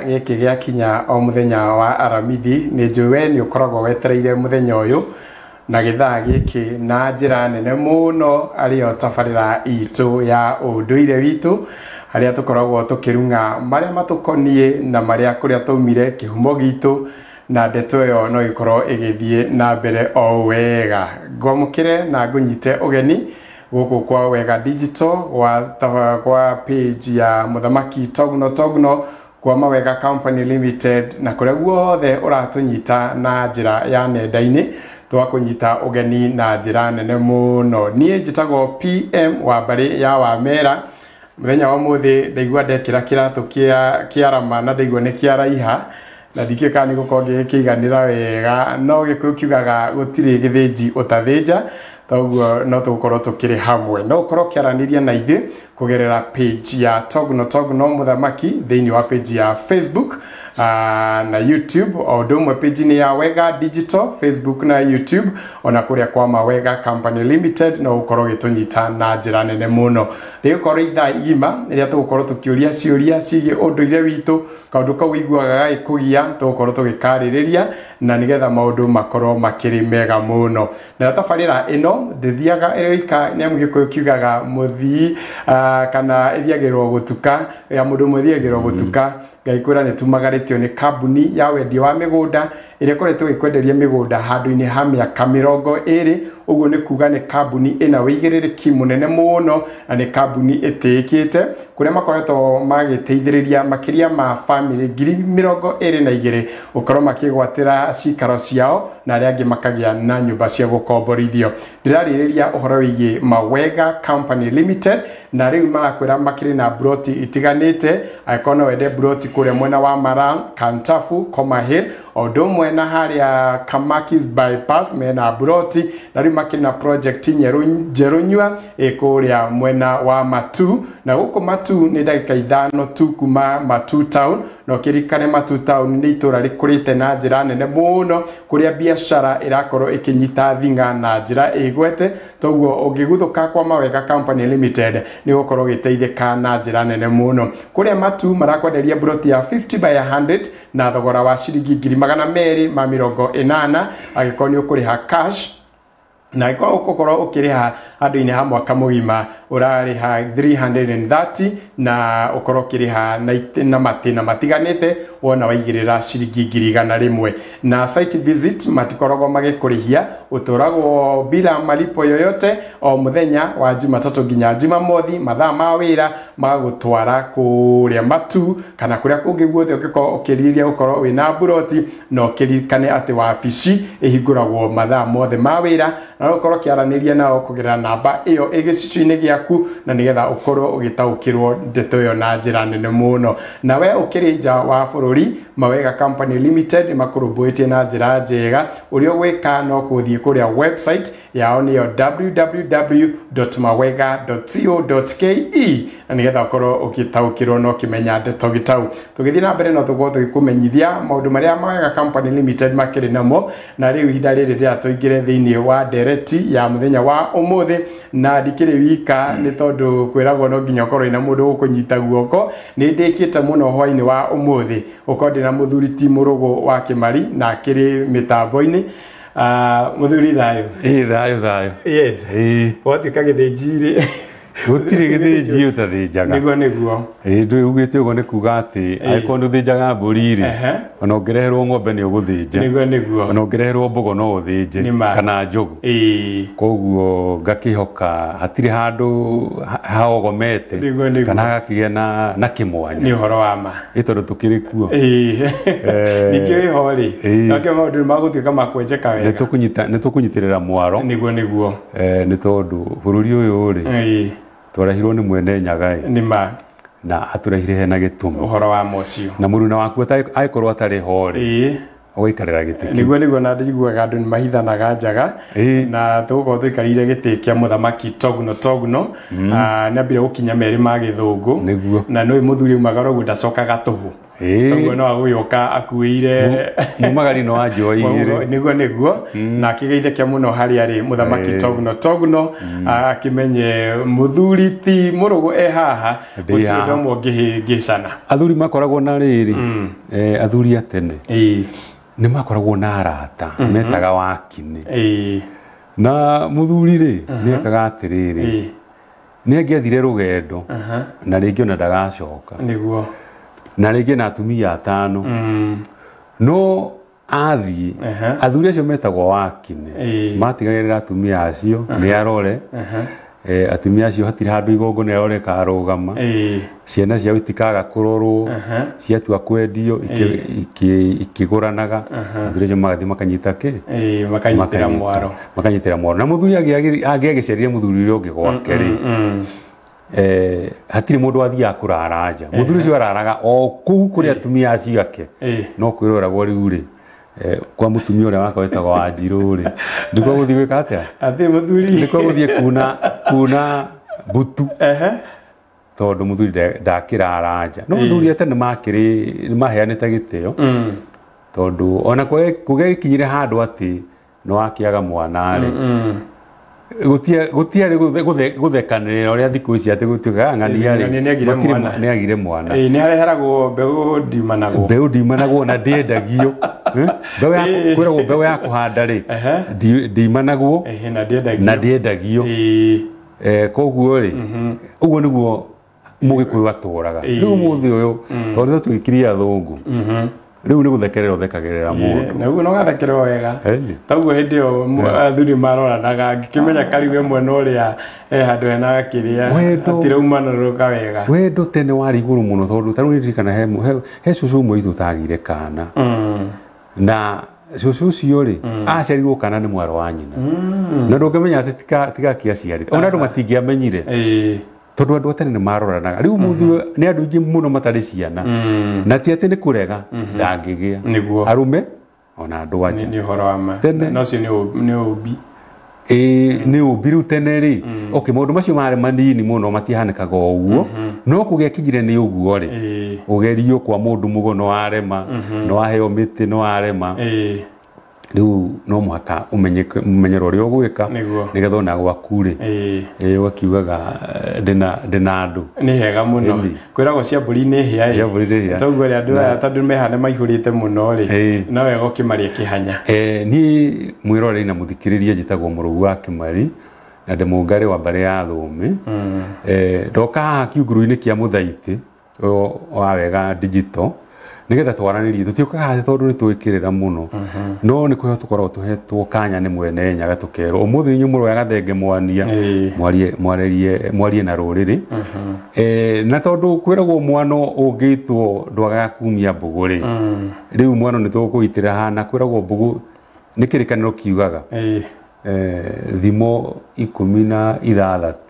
Gĩkĩ gĩakinya o mũthenya wa Aramithi, nĩ njũĩ we nĩ ũkoragwo wetereire mũthenya ũyũ na gĩthaa gĩkĩ na njĩra nene mũno, arĩyo tabarĩra itũ ya ũndũire witũ, harĩa tũkoragwo tũkĩrung'a marĩa matũkoniĩ na marĩa kũrĩa twaumire, kĩhumo gitũ, na ndeto ĩyo no ĩkorwo ĩgĩthiĩ na mbere o wega. Ngwamũkĩre na ngũnyite ũgeni gũkũ kwa Wega Digital, kwa page ya Mũthamaki Togno Togno, kwa Mawega Company Limited, na kũrĩa guothe ũratũnyita na njĩra ya nenda-inĩ, twakũnyita ũgeni na njĩra nene mũno. Niĩ njĩtagwo PM wa mbarĩ ya Wamera. Mũthenya wa ũmũthĩ ndaigua ndekĩra kĩratũ kĩarama na ndaigua nĩ kĩaraiha na ndikĩũĩ kana nĩ gũkorwo ngĩgĩkĩiganĩra wega, no Gĩkũyũ kiugaga gũtirĩ gĩthĩnji ũtathĩnja, toguo no tũgũkorwo tũkĩrĩ hamwe. No ũkorwo ũkĩaranĩria na ithuĩ kũgerera page ya Togno Togno Mũthamaki thĩinĩ wa page ya Facebook na YouTube, o ũndũ ũmwe page-inĩ ya Wega Digital, Facebook na YouTube, ona kũrĩa kwa Mawega Company Limited no ũkorwo ũgĩtũnyita na njĩra nene mũno. Rĩgũkorwo ithaa igima rĩrĩa tũgũkorwo tũkĩũria ciũria ciĩgiĩ ũndũire witũ, kaũndũ kau ũiguaga gagĩkũgia tũgũkorwo tũgĩkarĩrĩria na nĩgetha maũndũ makorwo makĩrĩ mega mũno. Nayo tabarĩra ĩno ndĩthiaga ĩrĩ ika, nĩ amu Gĩkũyũ kiugaga mũthii kana ĩthiagĩrwo gũtuka ya mũndũ ũmwe ĩthiagĩrwo gũtuka. Ngaikwĩra nĩ tumagarĩtio nĩ kambuni ya wendia wa mĩgũnda ĩrĩa ĩkoretwo ĩkwenderia mĩgũnda handũ-inĩ ha mĩaka 20. Ũguo nĩ kuga nĩ kambuni ĩna wĩigĩrĩrĩki mũnene mũno na nĩ kambuni ĩtĩĩkĩte, kũrĩa makoretwo magĩteithĩrĩria makĩria ma bamĩrĩ 22,000 gũkorwo makĩgwatĩra cikaro ciao na arĩa angĩ makagĩa na nyũmba cia gũkomborithio. Ndĩrarĩrĩria ũhoro wĩgiĩ Mawega Company Limited, na rĩu marakwĩra makĩrĩ na broti itiganĩte. Angĩkorwo no wende broti kũrĩa mwena wa Mara, Kantafu, Koma Hill, o ũndũ ũmwe na harĩa Kamakis Bypass mena broti, na rĩu makĩrĩ na project njerũ nyua ĩ kũrĩa mwena wa Matu, na gũkũ Matu nĩ ndagĩka 5 tu kuma Matu Town. Na ũkĩririkane Matu Town nĩ itũra rĩkũrĩte na njĩra nene mũno, kũrĩa biacara ĩrakorwo ĩkĩnyita thing'a na njĩra ĩgwete. Toguo ũngĩguthũka kwa Mawega Company Limited nĩ ũgũkorwo ũgĩteithĩka na njĩra nene mũno. Kũrĩa Matu marakwenderia broti ya 50 by 100 na thogora wa ciringi 280,000 angĩkorwo nĩ ũkũrĩha cash, na angĩkorwo ũgũkorwo ũkĩrĩha handũ-inĩ ha mwaka mũgima ũrarĩha 330, na ũkorwo ũkĩrĩha na matĩna matiganĩte wona waigĩrĩra ciringi 100,000. Na site visit matikoragwo magĩkũrĩhia, ũtũragwo bila malipo yoyote o mũthenya wa Jumatatũ nginya Jumamothi mathaa ma wĩra, magagũtwara kũrĩa Matu kana kũrĩa kũngĩ guothe ũngĩkorwo ũkĩrirĩria gũkorwo wĩna buroti. Na ũkĩririkane atĩ wabici ĩhingũragwo mathaa mothe ma wĩra, na ũkorwo ũkĩaranĩria nao kũgerera namba ĩyo ĩ gĩcicio-inĩ gĩaku, na nĩgetha ũkorwo ũgĩtaũkĩrwo ndeto ĩyo na njĩra nene mũno. Na we ũkĩrĩ nja wa bũrũri, Mawega Company Limited nĩ makũrũmbũĩtie na njĩra njega. Ũrĩa ũgwĩka no kũthiĩ kũrĩa website yao, nĩyo www.mawega.co.ke, na nĩgetha ũkorwo ũgĩtaũkĩrwo na ũkĩmenya ndeto gĩtau. Tũgĩthiĩ na mbere no tũkorwo tũgĩkũmenyithia maũndũ marĩa Mawega Company Limited makĩrĩ namo. Na rĩu ihinda rĩrĩ rĩrĩa tũingĩre thĩinĩ wa ndereti ya mũthenya wa ũmũthĩ, na ndikĩrĩ wika nĩ tondũ kwĩragwo no nginya ũkorwo wĩna mũndũ ũkũnyita guoko. Nĩ ndĩkĩte mũno hwainĩ wa ũmũthĩ ũkorwo ndĩna mũthuri ti Mũrũgũ wa Kĩmari na akĩrĩ mĩtambo-inĩ. Mũthuri, thayũ? Ĩ, thayũ thayũ. Yes. Ĩ. Watuĩka gĩthĩnji-rĩ. Gũtirĩ gĩthĩnji ũtathĩnjaga. Nĩguo nĩguo. Ĩ, ndũĩ ugĩte ũguo nĩ kuga atĩ angĩkorwo nĩ ũthĩnjaga mbũri rĩ, ona ũngĩreherwo ng'ombe nĩ ũgũthĩnja. Nĩguo nĩguo. Ona ũngĩreherwo mbogo no ũthĩnje. Nĩ ma. Kana njogu. Koguo ngakĩhoka hatirĩ handũ haogomete Nĩguo, nĩguo. kana hagakĩgĩa na kĩmwanya. Nĩ ũhoro wa ma. Ĩ, tondũ tũkĩrĩ kuo. Ningĩ wĩho rĩ, nakĩo maũndũ nĩ magũtuĩka ma kwenjeka nĩ wega. Nĩ tũkũnyitĩrĩra mwaro. Nĩguo nĩguo. Nĩ tondũ bũrũri ũyũ rĩ, twarehirwo nĩ mwene Nyaga ĩ, Nĩ ma. na atũrehire hena gĩtũmi. Ũhoro wa ma ũcio. Na mũruna waku angĩkorwo atarĩ ho rĩ, ũgaikarĩra gĩtĩ kĩu. Nĩguo nĩguo, na ndiguaga andũ nĩ mahithanaga njaga. Na tũgũkorwo tũikarĩire gĩtĩ kĩa Mũthamaki Togno Togno. Nĩ ambire gũkinya merĩ ma gĩthũngũ. Nĩguo. Na nĩũĩ mũthuri aumagara ũguo ndacokaga tũhũ. Koguo no agũgĩũka akuĩire mumagari no anjoa igĩrĩ. Nĩguo nĩguo na akĩgeithĩke mũno harĩa arĩ mũthamaki Togno Togno akimenye mũthuri ti mũrũgũ e haha gũtirĩ ũndũ ũmwe ũngĩhĩngĩcana. Athuri makoragwo na rĩrĩ athuri a tene nĩ makoragwo na arata metaga wakinĩ. Na mũthuri rĩ nĩ ekaga atĩrĩrĩ nĩ angĩathire rũgendo na rĩngĩ ona ndagacoka. Nĩguo. Na rĩngĩ na atumia atano. No athiĩ athuri acio metagwo wakinĩ matigagĩrĩra atumia acio nĩ arore atumia acio hatirĩ handũ igongona rĩarore karũgama ciana ciao itikaga kũrorwo ciatua kwendio ikĩgũranaga athuri acio magathiĩ makanyita kĩ makanyitĩra mwaro makanyitĩra mwaro. Na mũthuri angĩagĩcerire mũthuri ũrĩa ũngĩ gwake rĩ hatirĩ mũndũ athiaga kũrara nja. Mũthuri ũcio araraga o kũu kũrĩ atumia acio ake no kwĩroragwo rĩu rĩ kwa mũtumia ũrĩa wakwa wĩtagwo Wanjirũ rĩ nĩkuo gũthiĩ gwĩka atĩa? Atĩ mũthuri nĩkuo gũthiĩ kuna mbutu tondũ mũthuri ndakĩrara nja. No mũthuri ate nĩ maheanĩte gĩtĩo tondũ ona kũgĩkinyire handũ atĩ nĩ wakĩaga mwana rĩ gũtiarĩ gũthekanĩrĩra ũrĩa thikũ ici atĩ gũtuĩkaga ng'ania rĩ nĩ agire mwana. Nĩ hareheragwo mbeũ ndiumanagwo. Mbeũ ndiumanagwo na ndĩendagio. Kwĩragwo mbeũ ya kũhanda rĩ ndiumanagwo na ndĩendagio. Koguo rĩ ũguo nĩguo mũgĩkũyũ atũraga. Rĩu ũmũthĩ ũyũ tondũ tũgĩkirie athũngũ rĩu nĩ gũthekerera ũthekagĩrĩra mũndũ. Na ũguo no gathekererwo wega. Toguo hĩndĩ ĩyo athuri maroranaga ngĩkĩmenya kariwe mwena ũrĩa handũ hena kĩrĩa atirauma wega. Wendo tene warĩ igũrũ mũno tondũ ta rĩu nĩndirikana he cũcũ ũmwe witũ ũtagire kana. Na cũcũ ũcio rĩ aciarirwo kana nĩ mwarĩ wa nyina. Na ndũngĩmenya atĩ tigakĩaciarĩte. Ona andũ matingĩamenyire. Tondũ andũ a tene nĩ maroranaga. Rĩu ũmũthĩ nĩ andũ aingĩ mũno matarĩ ciana. Na ti atĩ nĩ kũrega ndangĩgĩa. Arũme ona andũ anja. Nĩ ũhoro wa ma. Na ũcio nĩ ũmbi. Nĩ ũmbi rĩu tene rĩ. Okay, maũndũ macio marĩ manini mũno matihanĩkaga o ũguo. No kũgĩakinyire nĩ ũguo rĩ. Ũgerio kwa mũndũ mũgo no warema, no waheo mĩtĩ no warema. Rĩu no mũhaka ũmenyere ũrĩa ũgwĩka nĩgetha ona gwaku rĩ ũgakiugaga ndĩna andũ. Nĩ hega mũno. Kwĩragwo cia mbũri nĩ hĩa. Cia mbũri nĩ hĩa. Toguo rĩ andũ aya tondũ mehana maihũrĩte mũno rĩ no wega ũkĩmarĩe kĩhanya. Niĩ mwĩroreri na mũthikĩrĩria njĩtagwo Mũrũgu wa Kĩmari na ndĩ mũngarĩ wa mbarĩ ya Thũũmĩ. Ndoka haha kiunguru-inĩ kĩa Mũthaitĩ wa Wega Digital nĩgetha twaranĩrie. Tũtiũkaga haha tondũ nĩ twĩkĩrĩra mũno no nĩ kũheo tũkoragwo tũhetwo kanya nĩ mwene Nyaga tũkerwo ũmũthĩ inyuĩ mũroya gathenge mwania mwarie na rũrĩrĩ. Na tondũ kwĩragwo mwano ũngĩitwo ndwagaga kumia mbũgũ rĩ rĩu mwano nĩ tũkũitĩra haha na kwĩragwo mbũgũ nĩ kĩrĩkanĩro kiugaga thimo 16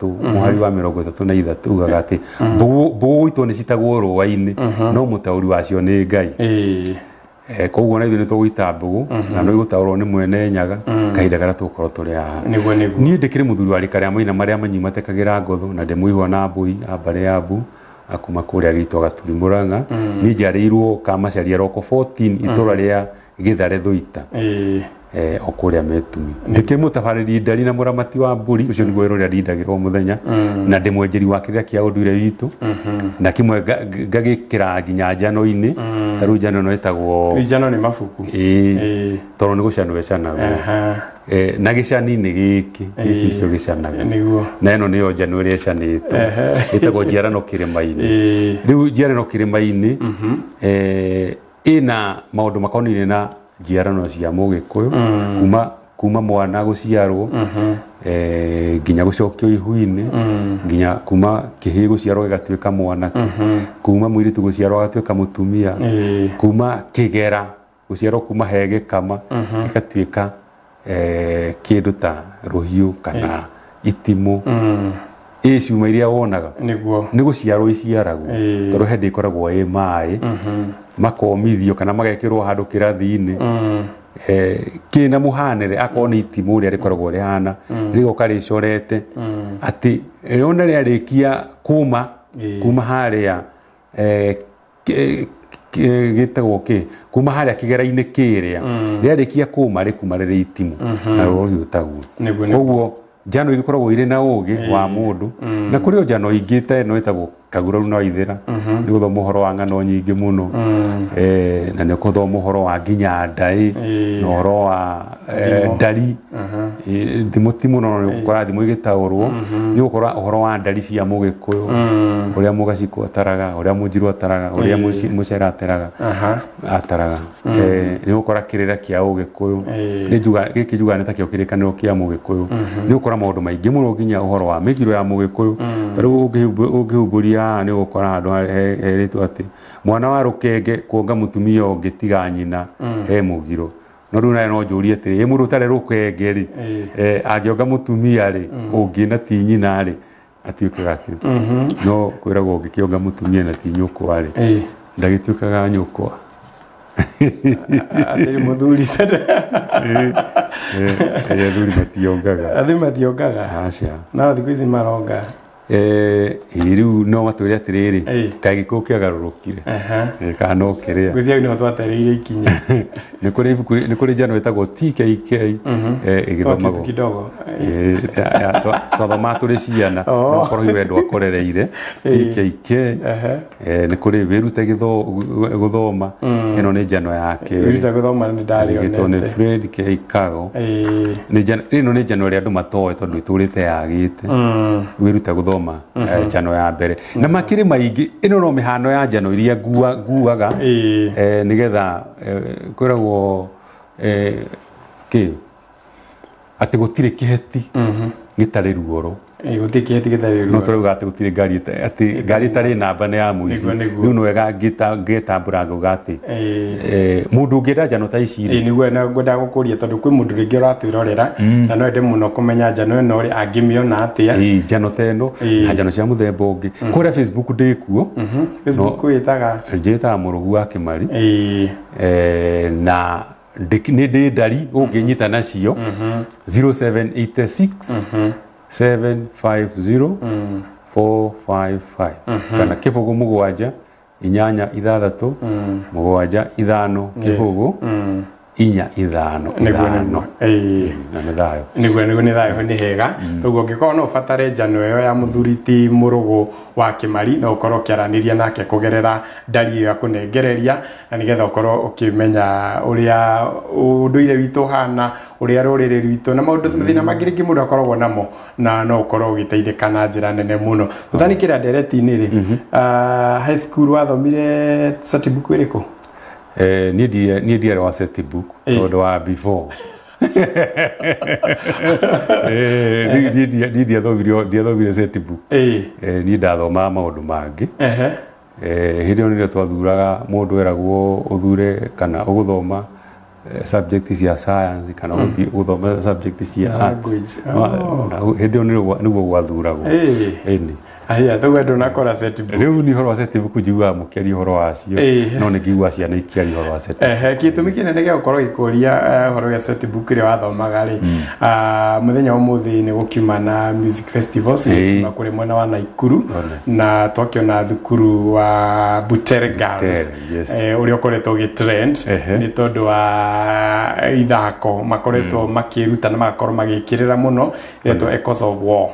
mũhari wa 33 ugaga atĩ mbũgũ gũitwo nĩ citagwo rũa-inĩ no mũtaũri wacio nĩ Ngai. Koguo na ithuĩ nĩ tũgũita mbũgũ na no igũtaũrwo nĩ mwene Nyaga kahinda karĩa tũgũkorwo tũrĩ haha. Niĩ ndĩkĩrĩ mũthuri wa rika rĩa maina marĩa manyui matekagĩra ngotho na ndĩ mũihwa na mbũi a mbarĩ ya mbu akuma kũrĩa gĩitwo Gaturi Mũrang'a. Niĩ njiarĩirwo Kamacaria Roko 14 itũra rĩa Gĩthare Thũita o kũrĩa Metumi. Ndĩkĩrĩ mũtabarĩri ndari na mũramati wa mbũri ũcio nĩguo wĩra ũrĩa ndindagĩrwo mũthenya na ndĩ mwenjeri wa kĩrĩa kĩa ũndũire witũ na kĩmwe ngagĩkĩra nginya njano-inĩ ta rĩu njano ĩno ĩtagwo njano nĩ mabuku tondũ nĩ gũcanwo ĩcanagwo na gĩcani nĩ gĩkĩ gĩkĩ nĩkĩo gĩcanaga na ĩno nĩyo njano ĩrĩa ĩcanĩtwo ĩtagwo njiarano kĩrĩma-inĩ. Rĩu njiarano kĩrĩma-inĩ ĩna maũndũ makonainie na njiarano cia mũgĩkũyũ kuma mwana gũciarwo nginya gũcokio ihu-inĩ nginya kuma kĩhĩĩ gũciarwo gĩgatuĩka mwanake kuma mũirĩtu gũciarwo agatuĩka mũtumia kuma kĩgera gũciarwo kuma he gĩkama gĩgatuĩka kĩndũ ta rũhiũ kana itimũ ĩ ciuma iria wonaga nĩ gũciarwo iciaragwo tondũ he hĩndĩ ĩkoragwo ĩ maĩ makomithio kana magekĩrwo handũ kĩrathi-inĩ kĩna mũhanĩre akorwo nĩ itimũ ũrĩa rĩkoragwo rĩhana rĩgoka rĩcorete atĩ rĩona rĩarĩkia kuma harĩa Gĩtagwo kĩ kuma harĩa kĩgera-inĩ kĩrĩa rĩarĩkia kũma rĩkuma rĩrĩ itimũ na rũhiũ taguo. Koguo njano igĩkoragwo irĩ na ũgĩ wa mũndũ na kũrĩ o njano ingĩ ta ĩno ĩtagwo Kaguraru na Waithĩra nĩ gũthoma ũhoro wa ng'ano nyingĩ mũno na nĩ ũgũthoma ũhoro wa nginya ndaĩ na ũhoro wa ndari thimo ti mũno no nĩ ũgũkora thimo igĩtaũrwo nĩ ũgũkora ũhoro wa ndari cia Mũgĩkũyũ ũrĩa Mũgacikũ ataraga ũrĩa Mũnjirũ ataraga ũrĩa Mũcera ataraga ataraga nĩ ũgũkora kĩrĩra kĩa Ũgĩkũyũ nĩ njuga gĩkĩ njugaga nĩ ta kĩo kĩrĩkanĩro kĩa Mũgĩkũyũ nĩ ũgũkora maũndũ maingĩ mũno nginya ũhoro wa mĩgiro ya Mũgĩkũyũ ta rĩu ũngĩhumbũria nĩ ũgũkora handũ herĩtwo atĩ mwana wa rũkenge kuonga mũtumia ũngĩ tiga nyina he mũgiro no rĩu nawe no njũrie atĩrĩ ĩ mũndũ ũtarĩ rũkenge rĩ angĩonga mũtumia rĩ ũngĩ na ti nyina rĩ atuĩkaga kĩ no kwĩragwo ũngĩkĩonga mũtumia na ti nyũkwa rĩ ndagĩtuĩkaga nyũkwa atĩrĩ mũthuri athuri mationgaga athuri mationgaga aca no thikũ ici maronga rĩu no matwĩre atĩrĩrĩ kaĩ gĩkũyũ kĩagarũrũkire kana no kĩrĩa ngwĩciria nĩho twatereire ikinya nĩ kũrĩ ibuku nĩ kũrĩ njano ĩtagwo TKK ĩgĩthomagwo kidogo twathomaga tũrĩ ciana no korwo hihi we ndwakorereire TKK nĩ kũrĩ wĩrute gũthoma ĩno nĩ njano ya kerĩ wĩrute gũthoma nĩ ndarĩonete nĩ Fred K Kago ĩno nĩ njano ĩrĩa andũ matoĩ tondũ ĩtũrĩte yagĩte wĩrute gũthoma njano ya mbere na makĩrĩ maingĩ ĩno no mĩhano ya njano iria nguaga nĩgetha kwĩragwo kĩ atĩ gũtirĩ kĩheti gĩtarĩ ruoro gũtirĩ kĩheti gĩtarĩ ruoro no tũrauga atĩ gũtirĩ ngari atĩ ngari ĩtarĩ namba nĩ ya mũici rĩu nĩ wega ngĩtambũra ngauga atĩ mũndũ ũngĩenda njano ta ici rĩ nĩguo ngwendaga gũkũria tondũ kwĩ mũndũ rĩngĩ ũratwĩrorera na no ende mũno kũmenya njano ĩno rĩ angĩmĩona atĩa njano ta ĩno na njano cia mũthemba ũngĩ kũrĩa Facebook ndĩ kuo Facebook wĩtaga njĩtaga Mũrũgu wa Kĩmari na nĩ ndĩ ndari ũngĩnyita nacio 0786 750 455 kana 0 7 8 6 7 5 0 4 5 5 na nĩ thayũ nĩguo nĩguo nĩ thayũ nĩ hega toguo ũngĩkorwo no ũbatare njano ĩyo ya mũthuri ti Mũrũgũ wa Kĩmari no ũkorwo ũkĩaranĩria nake kũgerera ndari ĩyo akũnengereria na nĩgetha ũkorwo ũkĩmenya ũrĩa ũndũire witũ ũhana ũrĩa rũrĩrĩ rwitũ na maũndũ mathĩna mangĩ rĩngĩ mũndũ akoragwo namo na no ũkorwo ũgĩteithĩka na njĩra nene mũno tũtanikĩra ndereti-inĩ rĩ high school wathomire certibook ĩrĩkũ niĩ ndiarĩ wa certibook tondũ wa before niĩ ndiathomire certibook niĩ ndathomaga maũndũ mangĩ hĩndĩ ĩyo nĩrĩo twathuraga mũndũ eragwo ũthure kana ũgũthoma subject cia science kana ũgũthoma subject cia arts hĩndĩ ĩyo nĩguo gwathuragwo ĩni Aya, thoguo ndũnakora certibook rĩu nĩ ũhoro wa certibook njiguaga mũkĩaria ũhoro wacio no nĩ ngĩiguaga ciana ikĩaria ũhoro wa certibook Gĩtũmi kĩnene gĩa gũkorwo gĩkũria ũhoro wa certibook ĩrĩa wathomaga rĩ mũthenya wa ũmũthĩ nĩ gũkiuma na music festivals ciuma kũrĩ mwena wa Naikuru na twakĩona thukuru wa Butere Girls ũrĩa ũkoretwo ũgĩtrend nĩ tondũ wa ithako makoretwo makĩruta na magakorwo magĩkĩrĩra mũno ĩretwo Echoes of War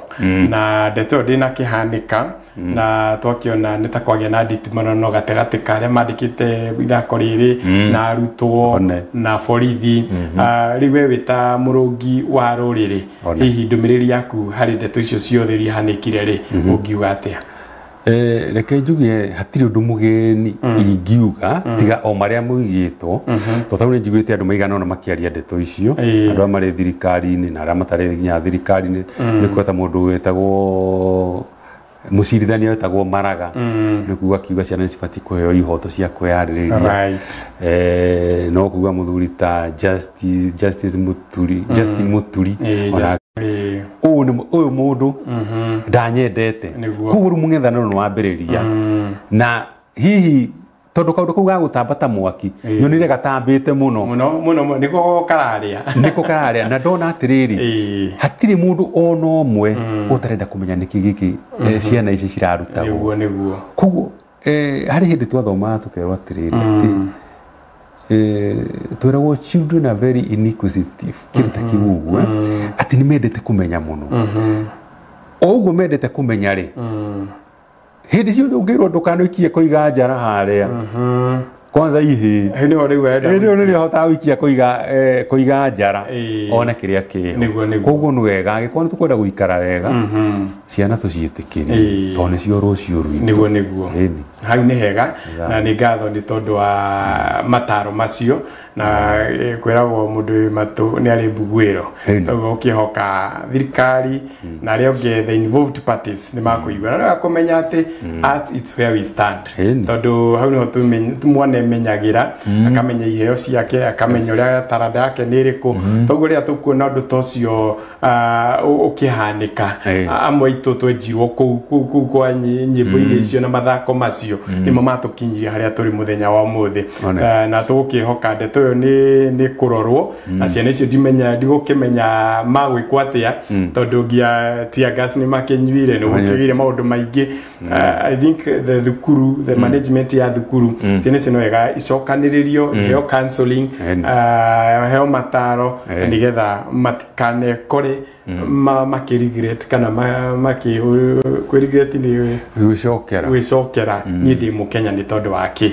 na ndeto ĩyo ndĩnakĩhanĩka na twakiona nĩ ta kwagĩa na nditimũrano gatagatĩ ka arĩa mandĩkĩte ithako rĩrĩ na arutwo na borithi rĩu we wĩ ta mũrũngi wa rũrĩrĩ hihi ndũmĩrĩri yaku harĩ ndeto icio ciothe iria ihanĩkire rĩ ũngiuga atĩa reke njuge hatirĩ ũndũ mũgeni ingiuga tiga o marĩa muigĩtwo tondũ tarĩu nĩ njiguĩte andũ maigana ũna makĩaria ndeto icio andũ arĩa marĩ thirikari-inĩ na arĩa matarĩ nginya thirikari-inĩ nĩ kuga ta mũndũ wĩtagwo mũcirithania wetagwo Maraga nĩ kuga akiuga ciana nĩ cibatiĩ kũheo ihoto cia kwĩyarĩrĩria no kuga mũthuri ta Justice Muturi Justin Muturi ũyũ mũndũ ndanyendete koguo rĩu mũng'ethanĩro nĩ wambĩrĩria na hihi tondũ kaũndũ kau ga gũtamba ta mwaki nyonire gatambĩte mũno mũno mũno nĩko kararĩa nĩko kararĩa na ndona atĩrĩrĩ hatirĩ mũndũ ona ũmwe ũtarenda kũmenya nĩkĩ gĩkĩ ciana ici cirarutagwo nĩguo nĩguo koguo Harĩ hĩndĩ twathomaga tũkerwo atĩrĩrĩ atĩ twĩragwo children are very inquisitive, kĩndũ ta kĩu ũguo, atĩ nĩ mendete kũmenya mũno. O ũguo mendete kũmenya rĩ, hĩndĩ ciothe ũngĩrwo ndũkanoikie kũiga njara harĩa kwanza ihĩ nĩho rĩu wenda rĩu nĩrĩo hotaga gũikia kũiga njara one kĩrĩa kĩho. Koguo nĩ wega angĩkorwo nĩ tũkwenda gũikara wega, ciana tũciĩtĩkĩrie tondũ nĩcio rũciũ rwitũ. Nĩguo nĩguo. Hau nĩ hega na nĩ ngatho nĩ tondũ wa mataro macio, na kwĩragwo mũndũ wĩ matũ nĩ arĩ mbuguĩro. Koguo ũkĩhoka thirikari na arĩa ũngĩ the involved parties nĩ makũigua na kũmenya atĩ arts it's where we stand, tondũ hau nĩho mwana emenyagĩra, akamenya iheo ciake, akamenya ũrĩa taranda yake nĩ ĩrĩkũ. Toguo rĩrĩa tũkuona ũndũ ta ũcio ũkĩhanĩka, amwe aitũ twenjirwo kũu kwa nyĩmbo-inĩ icio na mathako macio nĩmo matũkinyirie harĩa tũrĩ mũthenya wa ũmũthĩ. Na tũgũkĩhoka ndeto ĩyo nĩ kũrorwo, na ciana icio ndigũkĩmenya magwĩkwo atĩa, tondũ nginya tear gas nĩ makĩnyuire, nĩ gũkĩgĩire maũndũ maingĩ. I think the thukuru, the management ya thukuru, ciana icio no wega icokanĩrĩrio, iheo counseling, heo mataro, nĩgetha matikanekore makĩregret kana makĩregret nĩ gwĩcokera. Niĩ ndĩ mũkenya nĩ tondũ wa kĩ.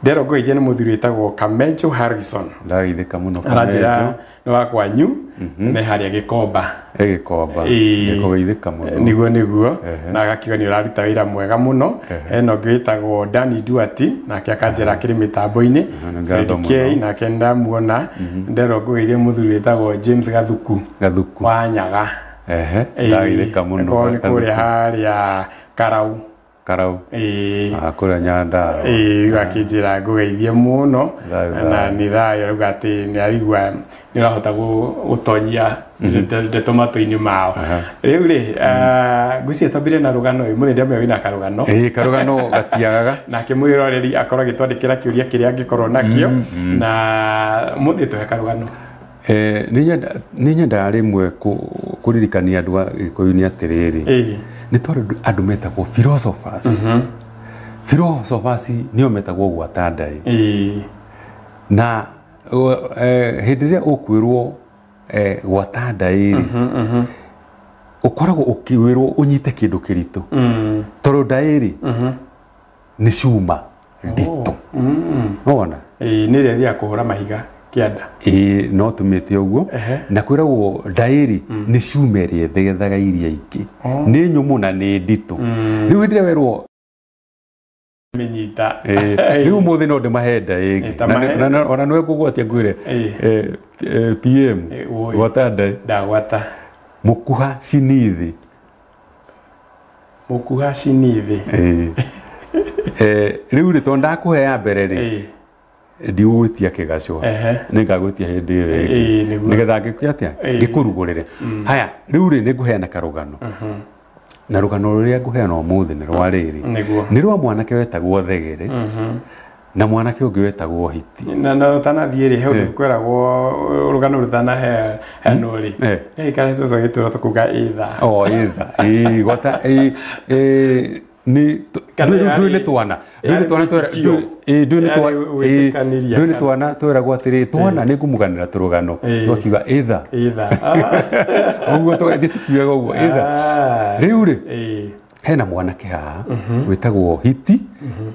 Nderongoreirie nĩ mũthuri wĩtagwo Kamenjo Harrison. Ndageithĩka mũno. Aranjĩra nĩ wa kwanyu, nĩ harĩa Gĩkomba. Gĩkomba. Nĩkũgeithĩka mũno. Nĩguo nĩguo. Na agakiuga nĩ ũraruta wĩra mwega mũno. Hena ũngĩ wĩtagwo Dani Duati, nake akanjĩra akĩrĩ mĩtambo-inĩ. K nake ndamuona. Nderongoreirie mũthuri wĩtagwo James Gathuku. Gathuku. Wa Nyaga. Ndageithĩka mũno. Nĩ kũrĩa harĩa Karau. Karau. Kũrĩa Nyandarua. Akĩnjĩra ngũgeithie mũno na nĩ thayũ, arauga atĩ nĩ araigua nĩ ũrahota gũtonyia ndeto matũ-inĩ mao. Rĩu rĩ, ngwĩciria twambire na rũgano ĩ, mũthĩ ndĩamenya wĩna karũgano. Karũgano gatiagaga. Nake mwĩroreri akorwo agĩtwandĩkĩra kĩũria kĩrĩa angĩkorwo nakĩo, na mũthĩ tũhe karũgano. Nĩ nyendaga rĩmwe kũririkania andũ a Gĩkũyũ nĩ atĩrĩrĩ, nĩ twarĩ andũ metagwo philosophers. Philosophers nĩo metagwo gwata ndaĩ. Na hĩndĩ ĩrĩa ũkwĩrwo gwata ndaĩ rĩ, ũkoragwo ũkĩwĩrwo ũnyite kĩndũ kĩritũ, tondũ ndaĩ rĩ nĩ cuma nditũ. Nĩwona? Nĩ ĩrĩa ĩthiaga kũhũra mahiga kĩanda. No tũmĩte ũguo. Na kwĩragwo ndaĩ rĩ nĩ cuma ĩrĩa ĩthegethaga iria ingĩ, nĩ nyũmũ na nĩ nditũ. Rĩu hĩndĩ ĩrĩa werwo mĩnyita, rĩu ũmũthĩ no ndĩmahe ndaĩ ĩngĩ, ona nĩwe ngũgwatia ngwĩre PM gwata ndaĩ. Ndagwata. Mũkuha cinithi. Mũkuha cinithi. Rĩu rĩ, tondũ ndakũhe ya mbere rĩ, ndigũgwĩtia kĩgacwa, nĩngagwĩtia hĩndĩ ĩyo ĩngĩ, nĩgetha ngĩke atĩa, ngĩkũrugũrĩre. Haya, rĩu rĩ, nĩngũheana karũgano. Na rũgano rũrĩa ngũheana ũmũthĩ nĩ rwa rĩrĩ, nĩ rwa mwanake wetagwo Thegere na mwanake ũngĩ wetagwo Hiti. Na ũtanathiĩ rĩ, he ũndũ kwĩragwo rũgano rũtanaheanwo rĩ, ĩikare tũcoke gĩtũra tũkuga ĩtha. O ĩtha. Gwata nĩ ndũĩ nĩ twana, ndũĩ nĩ twana tweragwo atĩrĩ, twana nĩ ngũmũganĩra tũrũgano, tũgakiuga ĩtha. Ũguo tũgathiĩ tũkiugaga ũguo ĩtha. Rĩu rĩ, hena mwanake haha wĩtagwo Hiti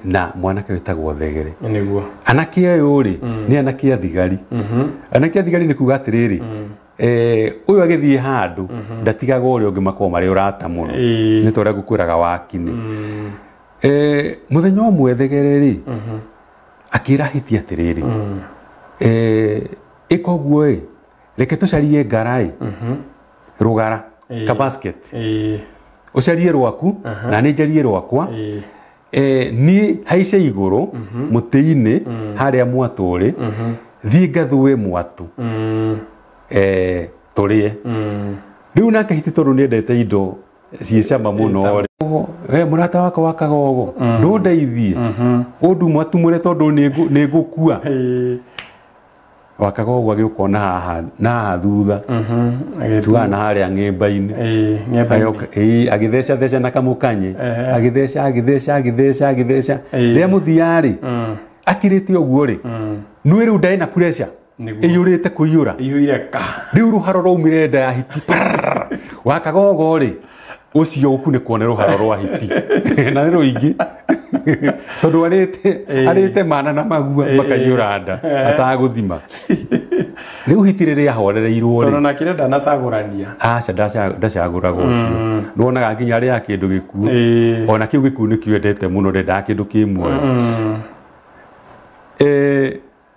na mwanake wĩtagwo Thegere. Nĩguo. Anake ayũ rĩ, nĩ anake a thigari. Anake a thigari nĩ kuga atĩrĩrĩ, ũyũ agĩthiĩ handũ ndatigaga ũrĩa ũngĩ, makoragwo marĩ ũrata mũno, nĩ ta ũrĩa ngũkwĩraga wakinĩ. Mũthenya ũmwe Thegere rĩ, akĩra Hiti atĩrĩrĩ, ĩka ũguo ĩ, reke tũcarie ngara ĩ, rũgara ka basket, ũcarie rwaku na nĩ njarie rwakwa, niĩ haice igũrũ mũtĩ-inĩ harĩa mwatũ ũrĩ, thiĩ ngathue mwatũ tũrĩe. Rĩu nake Hiti tondũ nĩendete indo ciĩ cama mũno rĩ, mũrata wakwa wa Kagogo, ndũndeithie ũndumwatumũre tondũ nĩ ngũkua. Wakagogo agĩũka na haha na haha thutha tugaga na harĩa ng'emba-inĩ. Ng'emba-inĩ. Agĩtheca theca na kamũkanye, agĩtheca agĩtheca agĩtheca agĩtheca rĩrĩa mũthia rĩ akirĩte ũguo rĩ nĩ rĩu ndarĩ na pressure ĩiyũrĩte kũiyũra iyũire ka rĩu rũharo rwaumire nda ya hiti. Wakagogo rĩ ũcio ũkunĩkwo nĩ rũharo rwa hiti na nĩ rũingĩ tondũ arĩte mana na magua makaiyũra nda atagũthima. Rĩu hiti rĩrĩa ahorereirwo rĩ tondũ nake ndanacagũrania. Aca ndacagũraga ũcio nĩwonaga nginya arĩaga kĩndũ gĩkuũ ona kĩu gĩkuũ nĩkĩo endete mũno ndendaga kĩndũ kĩ muoyo.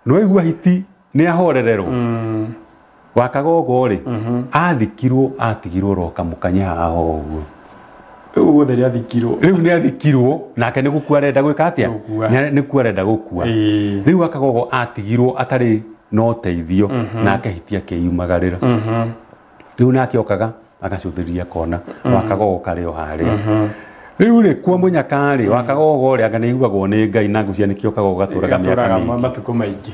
Nĩwaigua hiti nĩ ahorererwo. Wakagogo rĩ athikirwo atigirwo ro kamũkanye haha ũguo. Rĩu guothe nĩ athikirwo. Rĩu nĩ athikirwo nake nĩ gũkua arenda gwĩka atĩa? Nĩ gũkua arenda gũkua. Rĩu Wakagogo atigirwo atarĩ na ũteithio nake hiti akĩyumagarĩra. Rĩu nake okaga agacũthĩrĩria kona Wakagogo karĩ o harĩa. Rĩu rĩ kwa mũnyaka rĩ Wakagogo rĩ anga nĩ aiguagwo nĩ Ngai na ngũcia nĩkĩo Kagogo gatũraga mĩaka mĩingĩ. Matukũ maingĩ.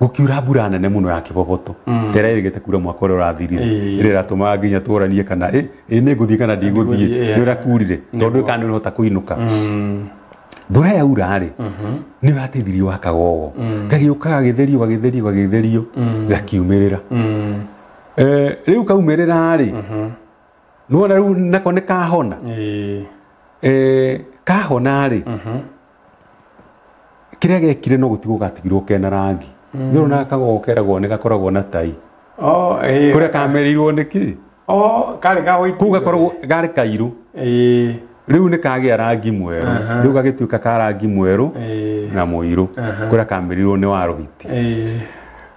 Gũkiura mbura nene mũno ya kĩboboto tera ĩrĩgĩte kura mwaka ũrĩa ũrathirire ĩrĩa ĩratũmaga nginya tũranie kana ĩ nĩ ngũthiĩ kana ndigũthiĩ nĩ ũrĩa kurire tondũ kana nĩ ũrahota kũinũka. Mbura yaura rĩ nĩ yateithirie Wakagogo gagĩũka gagĩtherio gagĩtherio gagĩtherio gakiumĩrĩra. Rĩu kaumĩrĩra rĩ nĩwona rĩu nako nĩ kahona. Kahona rĩ kĩrĩa gekire no gũtigwo gatigirwo kena rangi. Nĩũrona Kagogo keragwo nĩ gakoragwo na tai. Kũrĩa kamereirwo nĩ kĩ? Karĩ ka white. Kũu gakoragwo karĩ kairũ. Rĩu nĩ kagĩa rangi mwerũ. Rĩu gagĩtuĩka ka rangi mwerũ na mũirũ. Kũrĩa kamereirwo nĩ wa rũhiti.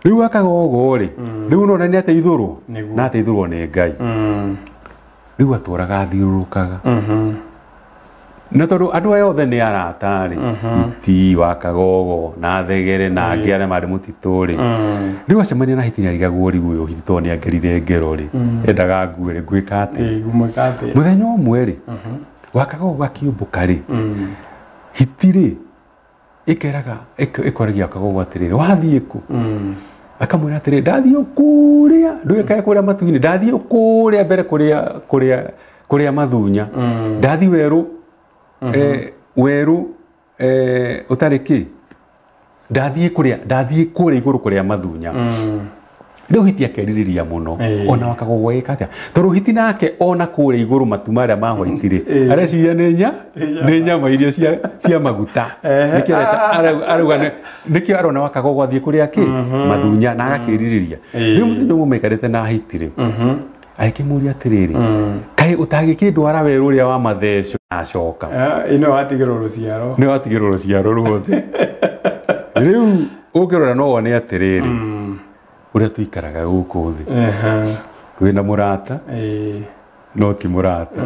Rĩu Wakagogo rĩ rĩu nĩwona nĩ ateithũrwo na ateithũrwo nĩ Ngai. Rĩu atũraga athiũrũrũkaga. Na tondũ andũ aya othe nĩ arata rĩ hiti Wakagogo na thegere na angĩ arĩa marĩ mũtitũ rĩ rĩu acemania na hiti nĩarigagwo rĩu ũyũ hiti tondũ nĩangerire ngero rĩ endaga ngue rĩ ngwĩka atĩa? Mũthenya ũmwe rĩ Wakagogo gakĩũmbũka rĩ hiti rĩ ĩkeraga ĩkoragia Wakagogo atĩrĩrĩ wathiĩ kũ? Akamwĩra atĩrĩrĩ ndathiĩ kũrĩa ndũgĩkae kũrĩa matu-inĩ ndathiĩ kũrĩa mbere kũrĩa mathunya ndathiĩ werũ werũ ũtarĩ kĩ ndathiĩ kũrĩa igũrũ kũrĩa mathunya. Rĩu hiti akerirĩria mũno ona Wakagogo ĩka atĩa tondũ hiti nake ona kũrĩa igũrũ matu marĩa ma white rĩ areciria nĩ nyama iria cia maguta nĩkĩo arauga nĩkĩo arona Wakagogo athiĩ kũrĩa kĩ mathunya na agakĩrirĩria. Rĩu mũthenya ũmwe maikarĩte na hiti rĩ agĩkĩmũria atĩrĩrĩ kaĩ ũtangĩkĩndwara werũ ũrĩa wa matheco acoka ĩno watigĩrwo rũciaro nĩ watigĩrwo rũciaro ruothe. Rĩu ũngĩrora no wone atĩrĩrĩ ũrĩa tũikaraga gũkũ thĩ wĩna mũrata no ti mũrata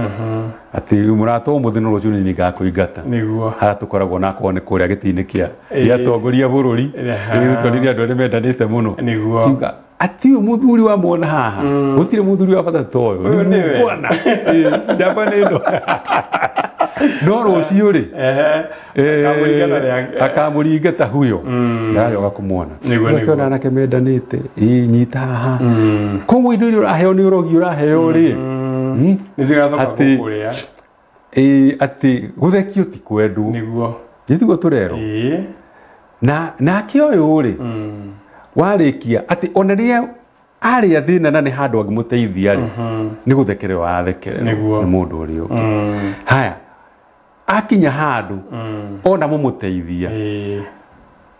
atĩ mũrata ũmũthĩ no rũciũ nĩ ngakũingata harĩa tũkoragwo na akorwo nĩ kũrĩa gĩtĩ-inĩ kĩa gĩa atongoria bũrũri rĩu twonirie andũ arĩa mendanĩte mũno ati mũthuri wa muona haha gũtirĩ mũthuri wa bata ta ũyũ nĩ mwana njamba nĩ ĩno no rũciũ rĩ akamũringa ta huyo ndagacoka kũmuona. Ũgakĩona anake mendanĩte nyita haha koguo indo iria ũraheo nĩ ũrogi ũraheo rĩ nĩcigacoka gũkũrĩa. Atĩ gũthekio ti kwendwo nĩguo nĩtiguo tũrerwo na nake ũyũ rĩ warĩkia atĩ ona rĩrĩa arĩa thĩna na nĩ handũ angĩmũteithia rĩ nĩ gũthekererwo arathekererwo nĩ mũndũ ũrĩa ũngĩ. Haya akinya handũ ona mũmũteithia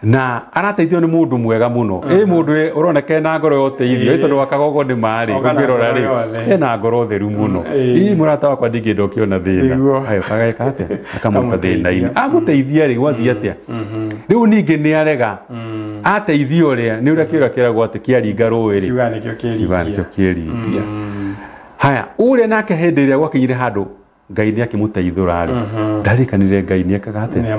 na arateithio nĩ mũndũ mwega mũno ĩ mũndũ ũroneka ena ngoro ya ũteithio tondũ Wakagogo nĩ marĩ ũngĩrora rĩ ena ngoro theru mũno ĩ mũrata wakwa ndingĩenda ũkĩona thĩna hayo kageka atĩa akamũruta thĩna-inĩ amũteithia rĩ gwathiĩ atĩa rĩu ningĩ nĩ arega ateithio ũrĩa nĩ ũrĩa kĩũria kĩragwo atĩ kĩaringa rũĩ rĩ kiuga nĩkĩo kĩringia. Haya ũrĩa nake hĩndĩ ĩrĩa gwakinyire handũ Ngai nĩ akĩmũteithũra rĩ ndarikanire Ngai nĩ ekaga atĩa nĩ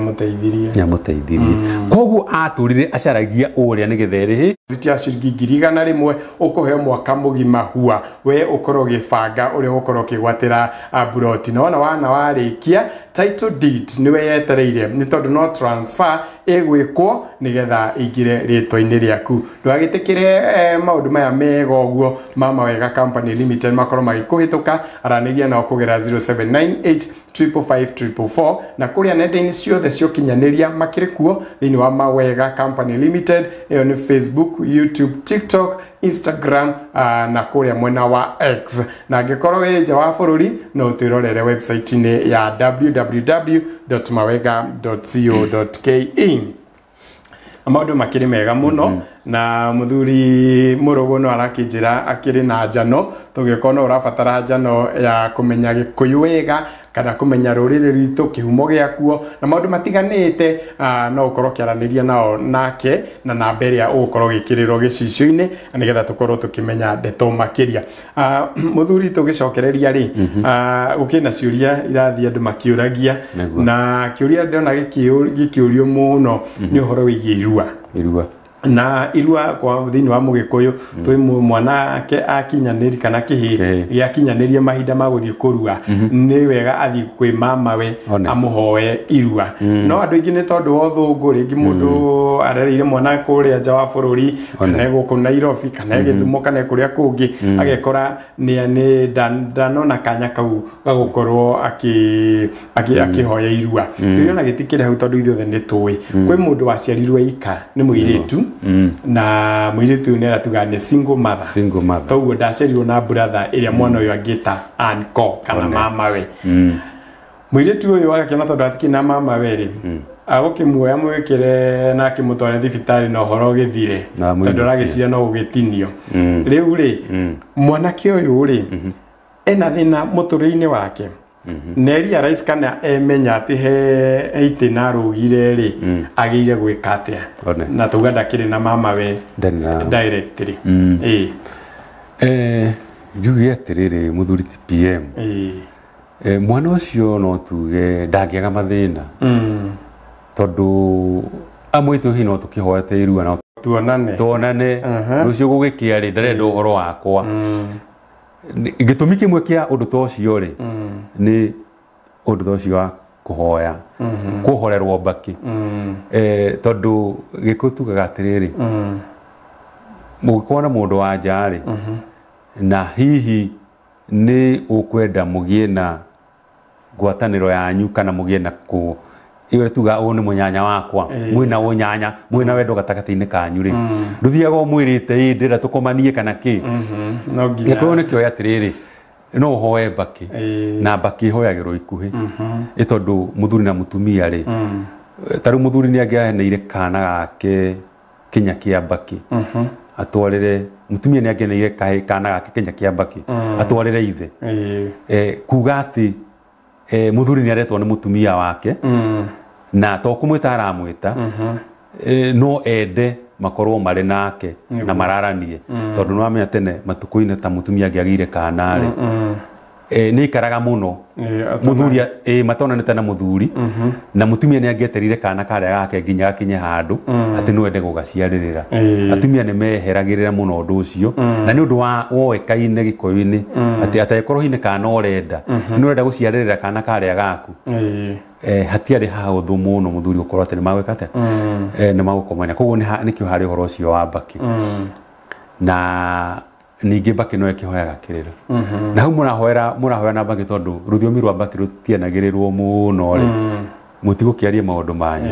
amũteithirie koguo atũrire acaragia ũrĩa nĩgetha ĩrĩhĩ ya ciringi 100,000 ũkũheo mwaka mũgima hua we ũkorwo ũgĩbanga ũrĩa ũgũkorwo ũkĩgwatĩra buroti na wona wana warĩkia title deed nĩwe yetereire nĩ tondũ no transfer ĩgwĩkwo nĩgetha ĩingĩre rĩtwa-inĩ rĩaku ndũgagĩtĩkĩre maũndũ maya mega ũguo ma Mawega Company Limited makorwo magĩkũhĩtũka aranĩria nao kũgerera 0798 555 na kũrĩa nenda-inĩ ciothe cia ũkinyanĩria makĩrĩ kuo thĩinĩ wa Mawega Company Limited ĩyo nĩ Facebook, YouTube, TikTok, Instagram na kũrĩa mwena wa X na angĩkorwo wĩ nja wa bũrũri no ũtwĩrorere website-inĩ ya www.mawega.co.ke. Maũndũ makĩrĩ mega mũno na mũthuri Mũrũgũ no arakĩnjĩra akĩrĩ na njano tũgĩkorwo no ũrabatara njano ya kũmenya Gĩkũyũ wega kana kũmenya rũrĩrĩ rwitũ kĩhumo gĩakuo na maũndũ matiganĩte no ũkorwo ũkĩaranĩria nao nake na namba ĩrĩa ũgũkorwo ũgĩkĩrĩrwo gĩcicio-inĩ nĩgetha tũkorwo tũkĩmenya ndeto makĩria. Mũthuri tũgĩcokereria rĩ gũkĩrĩ na ciũria irathiĩ andũ makĩũragia na kĩũria ndĩrona gĩkĩũrio mũno nĩ ũhoro wĩgiĩ irua na irua kwa thĩinĩ wa Mũgĩkũyũ twĩ mwanake akinyanĩri kana kĩhĩ gĩakinyanĩrie mahinda ma gũthiĩ kũrua nĩ wega athiĩ kwĩ mamawe amũhoe irua no andũ aingĩ nĩ tondũ wa ũthũngũ rĩngĩ mũndũ arereire mwana kũrĩa nja wa bũrũri kana gũkũ Nairobi kana Gĩthumo kana kũrĩa kũngĩ agekora nĩ ndanona kanya kau gagũkorwo akĩhoya irua kĩũria na gĩtikĩrĩ hau tondũ ithuothe nĩ tũĩ kwĩ mũndũ waciarirwo ika nĩ mũirĩtu na mũirĩtu ũyũ nĩ aratuga nĩ single mother toguo ndaciarirwo na brother ĩrĩa mwana ũyũ angĩta uncle kana mamawe mũirĩtu ũyũ agakĩona tondũ atikĩrĩ na mamawe rĩ agũkĩmuoya mwĩkĩre na akĩmũtware thibitarĩ na ũhoro ũgĩthire tondũ aragĩciria no gũgĩtinio rĩu rĩ mwanake ũyũ rĩ ena thĩna mũtũrĩre-inĩ wake na realize kana emenya atĩ he itĩna arũgire rĩ agĩire gwĩka atĩa na tuga ndakĩrĩ na mamawe directly. Njuge atĩrĩrĩ mũthuri ti PM mwana ũcio no tuge ndangĩaga mathĩna tondũ amwe itũ hihi no tũkĩhoete irua na tuonane rũciũ gũgĩkĩa rĩ ndarenda ũhoro wakwa gĩtũmi kĩmwe kĩa ũndũ ta ũcio rĩ nĩ ũndũ ta ũcio wa kũhoya kũhorerwo mbakĩ tondũ Gĩkũyũ tugaga atĩrĩrĩ mũngĩkorwo na mũndũ wa nja rĩ na hihi nĩ ũkwenda mũgĩe na ngwatanĩro yanyu kana mũgĩe na kũ ĩyo tuga ũyũ nĩ mũnyanya wakwa mwĩna ũnyanya mwĩna wendo gatagatĩ-inĩ kanyu rĩ ndũthiaga ũmwĩrĩte ĩ ndĩrenda tũkomanie kana kĩ no nginya Gĩkũyũ nĩkĩoĩ atĩrĩrĩ no ũhoe mbakĩ na mbakĩ ĩhoyagĩrwo ikuhĩ ĩ tondũ mũthuri na mũtumia rĩ ta rĩu mũthuri nĩ angĩaheneire kana gake kinya kĩa mbakĩ atwarĩre mũtumia nĩ angĩaheneire kana gake kinya kĩa mbakĩ atwarĩre ithe kuga atĩ mũthuri nĩ aretwo nĩ mũtumia wake na to kũmwĩta aramwĩta no ende makorwo marĩ nake na mararanie tondũ nĩwamenya tene matukũ-inĩ ta mũtumia angĩagĩire kana rĩ nĩ aikaraga mũno mũthuri matonanĩte na mũthuri na mũtumia nĩ angĩeterire kana karĩa gake nginya gakinye handũ atĩ no ende gũgaciarĩrĩra atumia nĩ meheragĩrĩra mũno ũndũ ũcio na nĩ ũndũ wa woĩkaine Gĩkũyũ-inĩ atĩ atangĩkorwo hihi nĩ kana ũrenda nĩ ũrenda gũciarĩrĩra kana karĩa gaku hatiarĩ hahũthũ mũno mũthuri gũkorwo atĩ nĩ magwĩka atĩa nĩ magũkomania koguo nĩkĩo harĩ ũhoro ũcio wa mbakĩ na ningĩ mbakĩ no ĩkĩhoyaga kĩrĩra na hau mũrahoya na mbakĩ tondũ rũthiomi rwa mbakĩ rũtianagĩrĩrwo mũno rĩ mũtigũkĩaria maũndũ manyu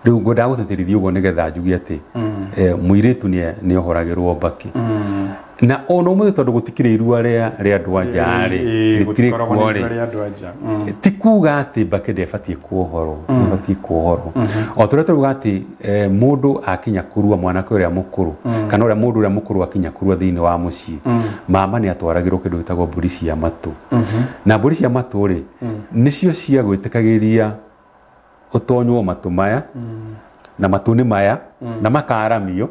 rĩu ngwendaga gũtĩtĩrithia ũguo nĩgetha njuge atĩ mũirĩtu nĩ ohoragĩrwo mbakĩ na ona ũmũthĩ tondũ gũtikĩrĩ irua rĩa andũ a nja rĩ rĩtirĩ kuo rĩ ti kuga atĩ mbakĩ ndĩbatiĩ kuohorwo ĩbatiĩ kuohorwo o tũrĩa tũruga atĩ mũndũ akinya kũrua mwanake ũrĩa mũkũrũ kana ũrĩa mũndũ ũrĩa mũkũrũ akinya kũrua thĩinĩ wa mũciĩ mama nĩ atwaragĩrwo kĩndũ gĩtagwo mbũri cia matũ na mbũri cia matũ rĩ nĩcio cia gwĩtĩkagĩria ũtonywo matũ maya na matũ nĩ maya na makaramio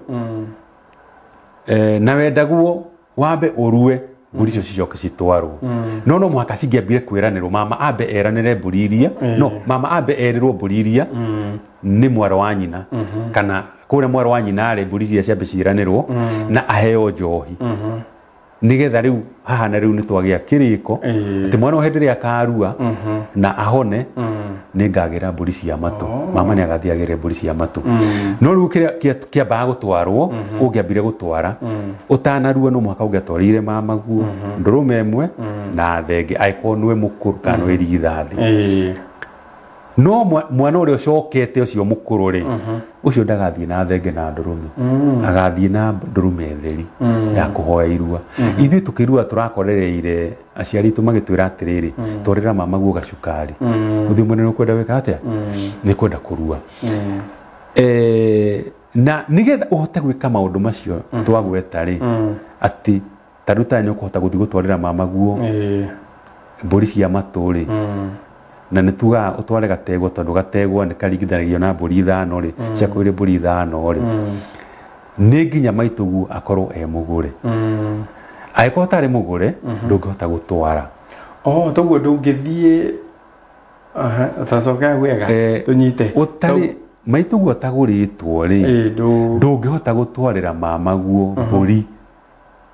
na wendaguo wambe ũrue Mbũri icio cicoke citwarwo, no mũhaka cingĩambire kwĩranĩrwo, mama ambe eranĩre mbũri iria, no mama ambe erĩrwo mbũri iria nĩ mwarĩ wa nyina, kana kũrĩa mwarĩ wa nyina arĩ, mbũri iria ciambe ciĩranĩrwo na aheo njohi, nigetha rĩu haha na rĩu nĩ twagĩa kĩrĩko atĩ mwana o hĩndĩ ĩrĩa akarua na ahone, nĩ ngagĩra mbũri cia matũ. Mama nĩ agathiĩ agĩre mbũri cia matũ. No rĩu kĩrĩa kĩambaga gũtwarwo, ũngĩambire gũtwara ũtanarua, no mũhaka ũngĩatwarĩire mamaguo ndũrũme ĩmwe na thenge, angĩkorwo nĩwe mũkũrũ kana nĩwe irigithathi. No mwana ũrĩa ũcokete ũcio mũkũrũ rĩ, ũcio ndagathiĩ na thenge na ndũrũme, agathiĩ na ndũrũme theri ya kũhoya irua. Ithuĩ tũkĩrua tũrakorereire aciari aitũ magĩtwĩra atĩrĩrĩ, twarĩra mama guo gacukari, ũthiĩ mwene nĩ ũkwenda gwĩka atĩa, nĩ kwenda kũrua. Na nĩgetha ũhote gwĩka maũndũ macio twagweta rĩ, atĩ ta rĩu ta nĩ ũkũhota gũthiĩ gũtwarĩra mama guo mbũri cia matũ rĩ, na nĩ tugaga ũtware gategwa, tondũ gategwa nĩ karingithanagio na mbũri 5 rĩ, ciakwĩrĩ mbũri 5 rĩ, nĩ nginya maitũguo akorwo e mũgũre. Angĩkorwo ũtarĩ mũgũre, ndũngĩhota gũtwara. Oh, toguo ndũngĩthiĩ. Tacoka wega tũnyite. Ũtarĩ maitũguo atagũrĩtwo rĩ, ndũngĩhota gũtwarĩra mamaguo mbũri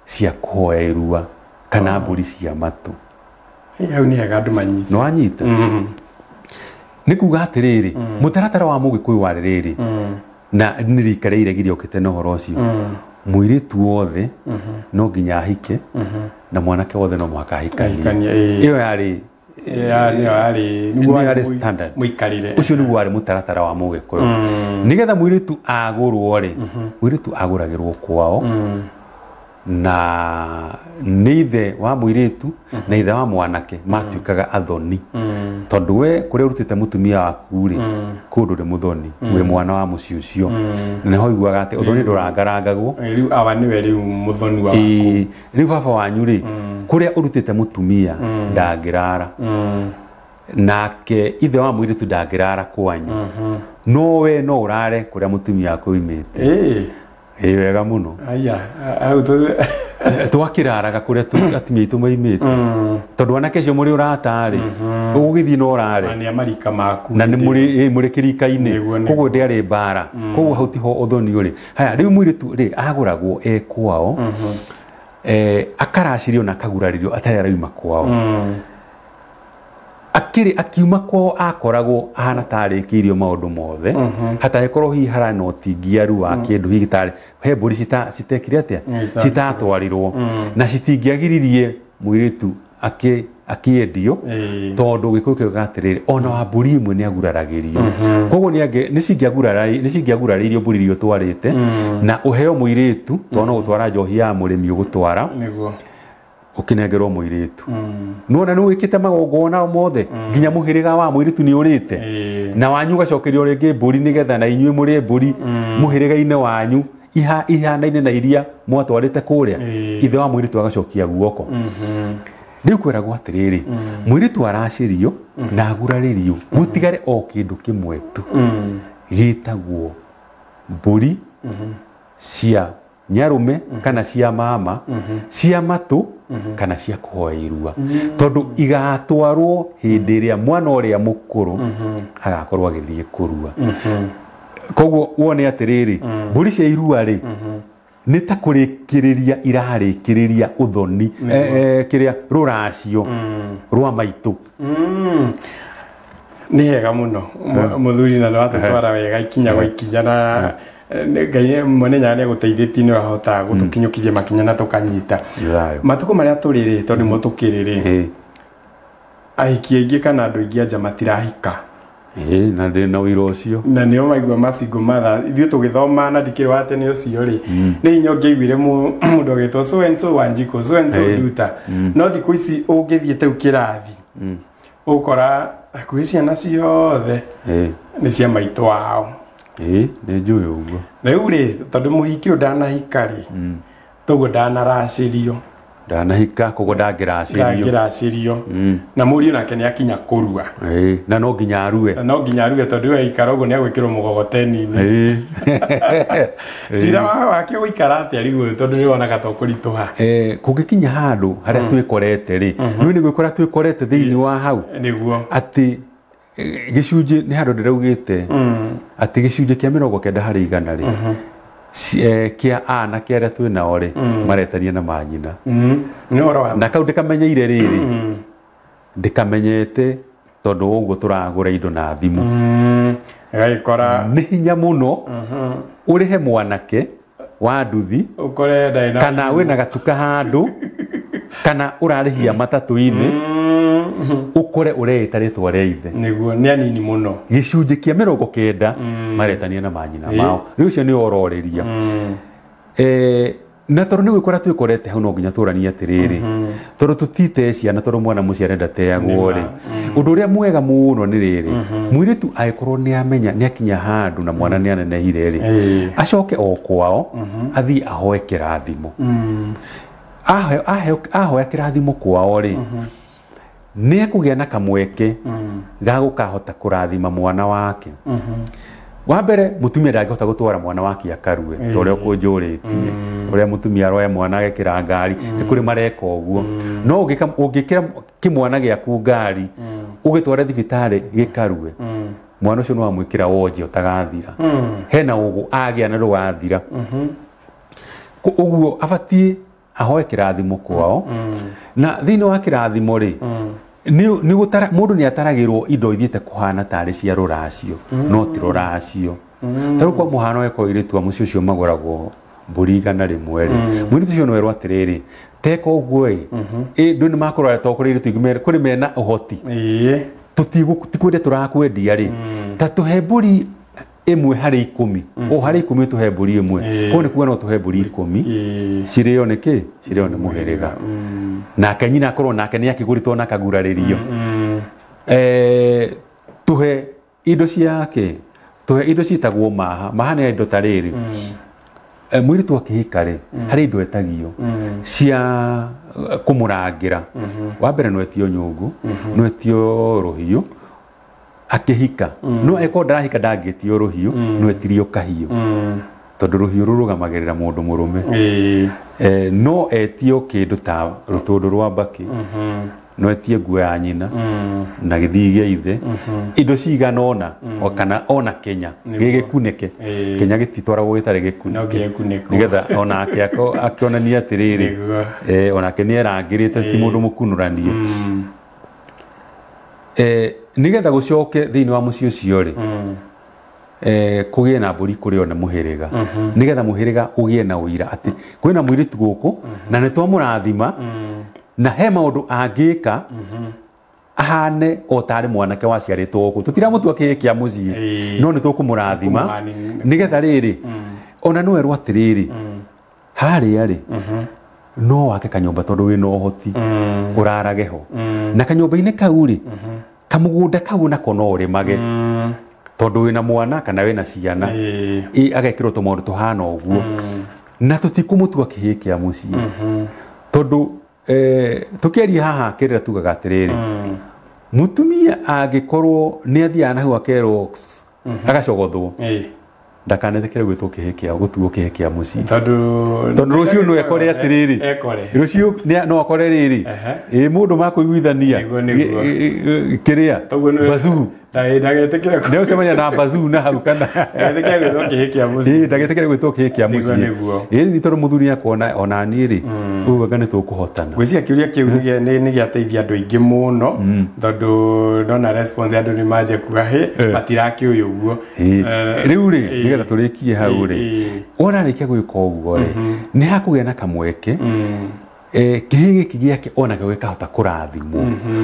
cia kũhoya irua kana mbũri cia matũ. Hau nĩ hega andũ manyite. Nĩ wanyita? Nĩ kuga atĩrĩrĩ, mũtaratara wa Mũgĩkũyũ warĩ rĩrĩ, na nĩ rika rĩa iregi rĩokĩte na ũhoro ũcio, mũirĩtu wothe no nginya ahike na mwanake wothe no mũhaka ahikanie. Ĩyo yarĩ yarĩ standard mũikarĩre. Ũcio nĩguo warĩ mũtaratara wa Mũgĩkũyũ. Nĩgetha mũirĩtu agũrwo rĩ, mũirĩtu agũragĩrwo kwao na nĩ ithe wa mũirĩtu na ithe wa mwanake matuĩkaga athoni, tondũ we kũrĩa ũrutĩte mũtumia waku rĩ, kũu ndũrĩ mũthoni, wĩ mwana wa mũciĩ ũcio, na nĩho ũiguaga atĩ ũthoni ndũrangarangagwo. Rĩu awa nĩwe rĩu mũthoni waku. Rĩu baba wanyu rĩ, kũrĩa ũrutĩte mũtumia ndangĩrara, nake ithe wa mũirĩtu ndangĩrara kwanyu, no we no ũrare kũrĩa mũtumia waku oimĩte. Ĩ wega mũno. Aya, hau twakĩraraga kũrĩa atumia aitũ maimĩte, tondũ anake acio mũrĩ ũrata-rĩ, ũgũgĩthiĩ na ũrare na nĩ a marika maku, na nĩ mũrĩ kĩrika-inĩ, koguo ndĩarĩ mbara, koguo hau tiho ũthoni ũrĩ. Haya, rĩu mũirĩtu rĩ agũragwo e kwao, akaracirio na akagurarĩrio atarĩ arauma kwao. Akĩrĩ akiuma kwao akoragwo ahana ta arĩkĩirio maũndũ mothe, hatangĩkorwo hihi harĩ na ũtingiaru wa kĩndũ, hihi tarĩ he mbũri citekire atĩa, citatwarirwo, na citingĩagiririe mũirĩtu akĩendio, tondũ Gĩkũyũ kĩugaga atĩrĩrĩ, ona wa mbũri ĩmwe nĩ aguraragĩrio. Koguo nĩ cingĩagurarĩirio mbũri iria ũtwarĩte, na ũheo mũirĩtu, tondũ no gũtwara njohi ya mũrĩmi ũgũtwara, ũkĩnengerwo mũirĩtu. Nĩwona nĩ wĩkĩte magongona mothe, nginya mũhĩrĩga wa mũirĩtu nĩ ũrĩte, na wanyu ũgacokerio rĩngĩ mbũri, nĩgetha na inyuĩ mũrĩe mbũri mũhĩrĩga-inĩ wanyu ihanaine na iria mwatwarĩte kũrĩa, ithe wa mũirĩtu agacokia guoko. Rĩu kwĩragwo atĩrĩrĩ, mũirĩtu aracĩrio na agurarĩrio, gũtigare o kĩndũ kĩmwe tu gĩtagwo mbũri cia nyarume kana cia mama, cia matũ kana cia kũhoya irua, tondũ igatwarwo hĩndĩ ĩrĩa mwana ũrĩa mũkũrũ agakorwo agĩthiĩ kũrua. Koguo wone atĩrĩrĩ, mbũri cia irua rĩ, nĩ ta kũrĩkĩrĩria irarĩkĩrĩria ũthoni, kĩrĩa rũracio rwa maitũ. Nĩ hega mũno mũthuri, na nĩ watũtwara wega ikinya gwa ikinya, na Ngai mwene Nyaga nĩagũteithĩtie, nĩ wahota gũtũkinyũkithia makinya na tũkanyita. Matukũ marĩa tũrĩ rĩ, tondũ nĩmo tũkĩrĩ rĩ, ahiki aingĩ kana andũ aingĩ anja matirahika. Na ndĩ na ũira ũcio. Na nĩo maigua macingo matha. Ithuĩ tũgĩthoma na ndikĩrĩ wa tene ũcio rĩ, nĩ hinya ũngĩaiguire mũndũ agĩtwo so and so Wanjikũ, so and so Nduta. No thikũ ici ũngĩthiĩ ta kĩrathi, ũgũkora hakuhĩ ciana ciothe nĩ cia maitũ wao. Nĩ njũĩ ũguo. Rĩu rĩ, tondũ mũhiki ũyũ ndanahika rĩ, toguo ndanaracĩrio. Ndanahika koguo ndangĩracĩrio. Na mũriũ nake nĩ akinya kũrua. Na no nginya arue. Tondũ we aikara ũguo nĩ agwĩkĩrwo mũgogoteni-inĩ. Cira wake ũgũikara atĩa rĩu tondũ nĩ wonaga to kũritũha. Kũngĩkinya handũ harĩa twĩkorete rĩ, nĩ nĩ gwĩkora twĩkorete thĩinĩ wa hau. Nĩguo. Atĩ gĩcunjĩ nĩ handũ ndĩraugĩte atĩ gĩcunjĩ kĩa 90 harĩ 100 rĩ kia anake arĩa twĩ nao rĩ maretania na manyina. Na kau ndĩkamenyeire rĩrĩ ndĩkamenyete tondũ ũguo tũragũra indo na thimũ. Gagĩkora nĩ hinya mũno ũrĩhe mwanake wa nduthi ũkore ndarĩ na kana wĩna gatuka handũ kana ũrarĩhia matatũ-inĩ ũkore ũreĩta rĩtwa rĩa ithe. Nĩguo nĩ anini mũno. Gĩcunjĩ kĩa 90 maretania na manyina mao. Rĩu ũcio nĩ ororĩria. Na tondũ nĩ gwĩkora twĩkorete hau no nginya tũranie atĩrĩrĩ tondũ tũtite ciana tondũ mwana mũciare ndateagwo rĩ. Ũndũ ũrĩa mwega mũno nĩ rĩrĩ mũirĩtu angĩkorwo nĩ amenya nĩ akinya handũ na mwana nĩ anenehire rĩ acoke o kwao athiĩ ahoe kĩrathimo. Ahoya kĩrathimo kwao rĩ nĩ ekũgĩa na kamweke ga gũkahota kũrathima mwana wake. Wa mbere mũtumia ndangĩhota gũtwara mwana wake akarue ta ũrĩa ũkũnjũrĩtie ũrĩa mũtumia aroya mwana agekĩra ngari nĩ kũrĩ mareka ũguo. No ũngĩkĩra kĩmwana gĩaku ngari ũgĩtware thibitarĩ gĩkarue mwana ũcio no amwĩkĩra wonje ũtagathira. Hena ũgũ agĩa na rũgathira. Ũguo abatiĩ ahoe kĩrathimo kwao. Na thĩinĩ wa kĩrathimo rĩ nĩ gũtara mũndũ nĩ ataragĩrwo indo ithiĩte kũhana tarĩ cia rũracio no ti rũracio. Ta rĩu kwa mũhano eko airĩtu a mũciĩ ũcio magũragwo mbũri 100 rĩ mũirĩtu ũcio no erwo atĩrĩrĩ teka ũguo ĩ ndũ nĩ makũrora to kũrĩ airĩtu aingĩ kũrĩ mena ũhoti tũtikwendia tũrakwendia rĩ ta tũhe mbũri 1 harĩ 10 o harĩ 10 tũhe mbũri 1 koguo nĩ kuga no tũhe mbũri 10 cirĩo nĩ kĩ cirĩo nĩ mũhĩrĩga. Nake nyina akorwo nake nĩ akĩgũrĩtwo na akagurarĩrio. Tũhe indo ciake tũhe indo ciĩtagwo maha. Maha nĩ indo ta rĩrĩ mũirĩtu akĩhika rĩ harĩ indo etagio cia kũmũrangĩra. Wa mbere no etio nyũngũ no etio rũhiũ akĩhika no eko ndarahika ndangĩtio rũhiũ no etirio kahiũ tondũ rũhiũ rũrũgamagĩrĩra mũndũ mũrũme. No etio kĩndũ ta rũtũndũ rwa mbakĩ no etie nguo ya nyina na gĩthii gĩa ithe indo cigana ona kana ona Kenya gĩgĩkunĩke. Kenya gĩtitwaragwo gĩtarĩ gĩkunĩke nĩgetha onake akĩonania atĩrĩrĩ onake nĩ erangĩrĩte ti mũndũ mũkunũranie. Nĩgetha gũcoke thĩinĩ wa mũciĩ ũcio rĩ kũgĩe na mbũri kũrĩo nĩ mũhĩrĩga nĩgetha mũhĩrĩga ũgĩe na ũira atĩ kwĩna mũirĩtu gũkũ na nĩ twamũrathima na he maũndũ angĩka ahane o tarĩ mwanake waciarĩtwo gũkũ tũtiramũtua kĩhĩ kĩa mũciĩ no nĩ tũkũmũrathima nĩgetha rĩrĩ ona no erwo atĩrĩrĩ harĩa rĩ no wake kanyũmba tondũ wĩna ũhoti ũrarage ho na kanyũmba-inĩ kau rĩ kamũgũnda kau nako no ũrĩmage tondũ wĩna mwana kana wĩna ciana agekĩrwo tũmaũndũ tũhana ũguo na tũtikũmũtua kĩhĩ kĩa mũciĩ tondũ tũkĩaria haha kĩrĩra tugaga atĩrĩrĩ mũtumia angĩkorwo nĩ athiaga na hau akerwo agacogothwo ndakanetĩkĩre gwĩtwo kĩhĩ kĩa gũtuo kĩhĩ kĩa mũciĩ tondũ rũciũ no ekore atĩrĩrĩ rũciũ no akore rĩrĩ ĩ mũndũ makũiguithania kĩrĩa bazuu ndagetĩkĩre na bazuu na hau kana ndagetĩkĩre gwĩtwo kĩhĩ kĩa mũciĩ ĩ nĩ tondũ mũthuri akona ona niĩ rĩ ũguo anga nĩ tũkũhotana. Ngwĩciria kĩũria kĩu nĩ gĩateithia andũ aingĩ mũno tondũ ndona response andũ nĩ manjia kuga hĩ matirakĩũĩ ũguo. Rĩu rĩ nĩgetha tũrĩkie hau rĩ wona arĩkia gwĩka ũguo rĩ nĩ hakũgĩa na kamweke kĩhĩ gĩkĩ gĩake onakĩo gĩkahota kũrathimwo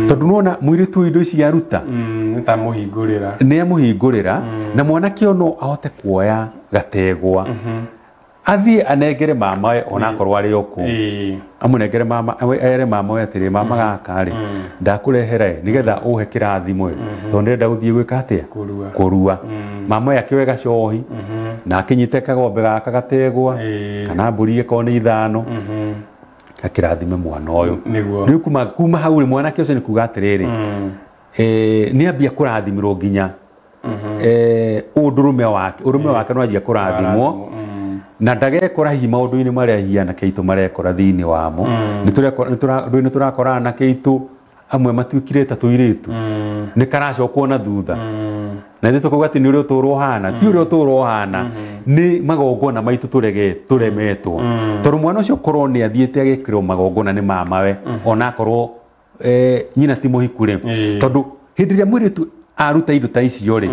tondũ nĩwona mũirĩtu ũyũ indo ici aruta nĩ amũhingũrĩra na mwanake ũyũ no ahote kuoya gategwa athiĩ anengere mamawe onakorwo arĩ o kũu amũnengere mama ere mamawe atĩrĩ mama gaka rĩ ndakũrehera ĩ nĩgetha ũhe kĩrathimo ĩ tondũ ndĩrenda gũthiĩ gwĩka atĩa kũrua. Mamawe akĩoe gacohi na akĩnyite kagombe gaka gategwa kana mbũri ĩkorwo nĩ 5 Akĩrathime mwana ũyũ. Nĩguo. Rĩu kuma hau rĩ, mwanake ũcio nĩ kuga atĩrĩrĩ, nĩ ambia kũrathimĩrwo nginya ũndũrũme wake, ũrũme wake no anjia kũrathimwo, na ndagekora hihi maũndũ-inĩ marĩa hihi anake aitũ marekora thĩinĩ wamo. Nĩ tũrakora anake aitũ amwe matuĩkire ta tũirĩtu, nĩ karacokwo na thutha, na ithuĩ tũkauga atĩ nĩ ũrĩa ũtũũro ũhana, ti ũrĩa ũtũũro ũhana, nĩ magongona maitũ tũremetwo, tondũ mwana ũcio korwo nĩ athiĩte agekĩrwo magongona nĩ mamawe, ona akorwo nyina ti mũhiku rĩ, tondũ hĩndĩ ĩrĩa mũirĩtu aruta indo ta icio rĩ,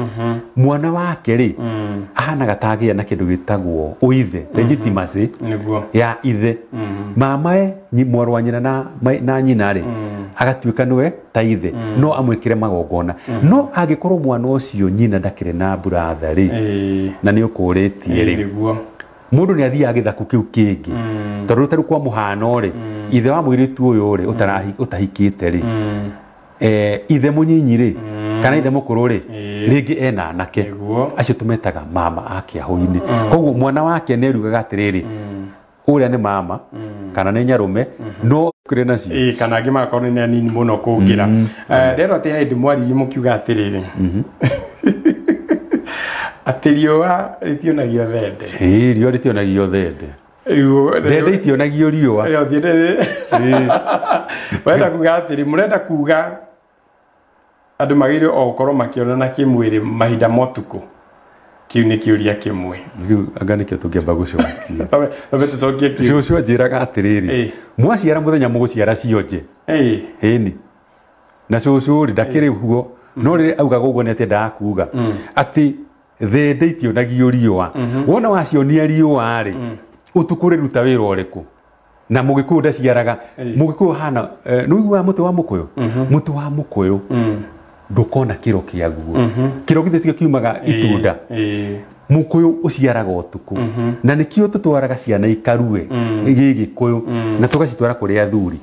mwana wake rĩ ahanaga ta agĩa na kĩndũ gĩtagwo ũithe, legitimacy ya ithe. Mamae mwarũ wa nyina na nyina rĩ, agatuĩka nĩwe ta ithe, no amwĩkĩre magongona. No angĩkorwo mwana ũcio nyina ndakĩrĩ na buratha rĩ, na nĩ ũkũrĩtie rĩ, mũndũ nĩ athiaga gĩthaku kĩu kĩngĩ, tondũ tarĩu kwa mũhano rĩ, ithe wa mũirĩtu ũyũ rĩ ũtahikĩte rĩ, ithe mũnyinyi rĩ, kana ithe mũkũrũ rĩ, rĩngĩ ena anake acio tũmetaga mama a kĩahũ-inĩ. Koguo mwana wake nĩ erugaga atĩrĩrĩ, ũrĩa nĩ mama kana nĩ nyarũme, no kũrĩ nacio kana angĩ magakorwo nĩ anini mũno kũngĩra. Nderwo atĩ hĩndĩ mwaririe mũkiuga atĩrĩrĩ, atĩ riũa rĩtionagio thende. Riũa rĩtionagio thende. Thende itionagio riũa. Wenda kuga atĩrĩ, mũrenda kuga andũ magĩrĩirwo o gũkorwo makĩonana kĩmwĩrĩ mahinda ma ũtukũ? Kĩu nĩ kĩũria kĩmwe. Rĩu anga nĩkĩo tũngĩamba gũcokia. Tambe tũcokie kĩu. Cũcũ anjĩraga atĩrĩrĩ, mwaciara mũthenya mũgũciara cionje. Ĩni. Na cũcũ rĩ ndakĩrĩ huo, no rĩrĩa augaga ũguo nĩ atĩ endaga kuga atĩ thende itionagio riũa. Wona wacionia riũa rĩ, ũtukũ rĩruta wĩra ũrĩkũ? Na mũgĩkũyũ ndaciaraga. Mũgĩkũyũ hana, nĩ ũiguaga mũtĩ wa mũkũyũ? Mũtĩ wa mũkũyũ ndũkona kĩro kĩaguo. Kĩro githĩ tikĩo kiumaga itunda. Mũkũyũ ũciaraga ũtukũ. Na nĩkĩo tũtwaraga ciana ikarue gĩgĩkũyũ, na tũgacitwara kũrĩ athuri.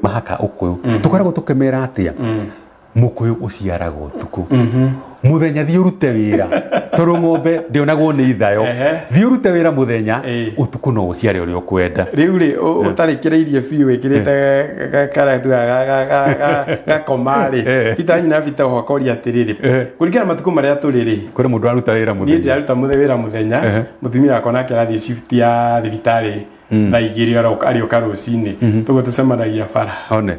Mahaka ũkũyũ. Tũkoragwo tũkĩmera atĩa? Mũkũyũ ũciaraga ũtukũ. Mũthenya thiĩ ũrute wĩra, tondũ ng'ombe ndĩonagwo nĩ ithayo. Thiĩ ũrute wĩra mũthenya, ũtukũ no ũciare ũrĩa ũkwenda. Rĩu rĩ, ũtarĩkĩrĩirie biũ wĩkĩrĩte karatu gakoma rĩ, Peter nyina Peter ũkoria atĩrĩrĩ, kũringana na matukũ marĩa tũrĩ rĩ, kũrĩ mũndũ aruta wĩra mũthenya. Niĩ ndĩraruta wĩra mũthenya, mũtumia wakwa nake arathiĩ shift ya thibitarĩ thaa igĩrĩ arĩũka rũcinĩ, tũguo tũcemanagia bara. One.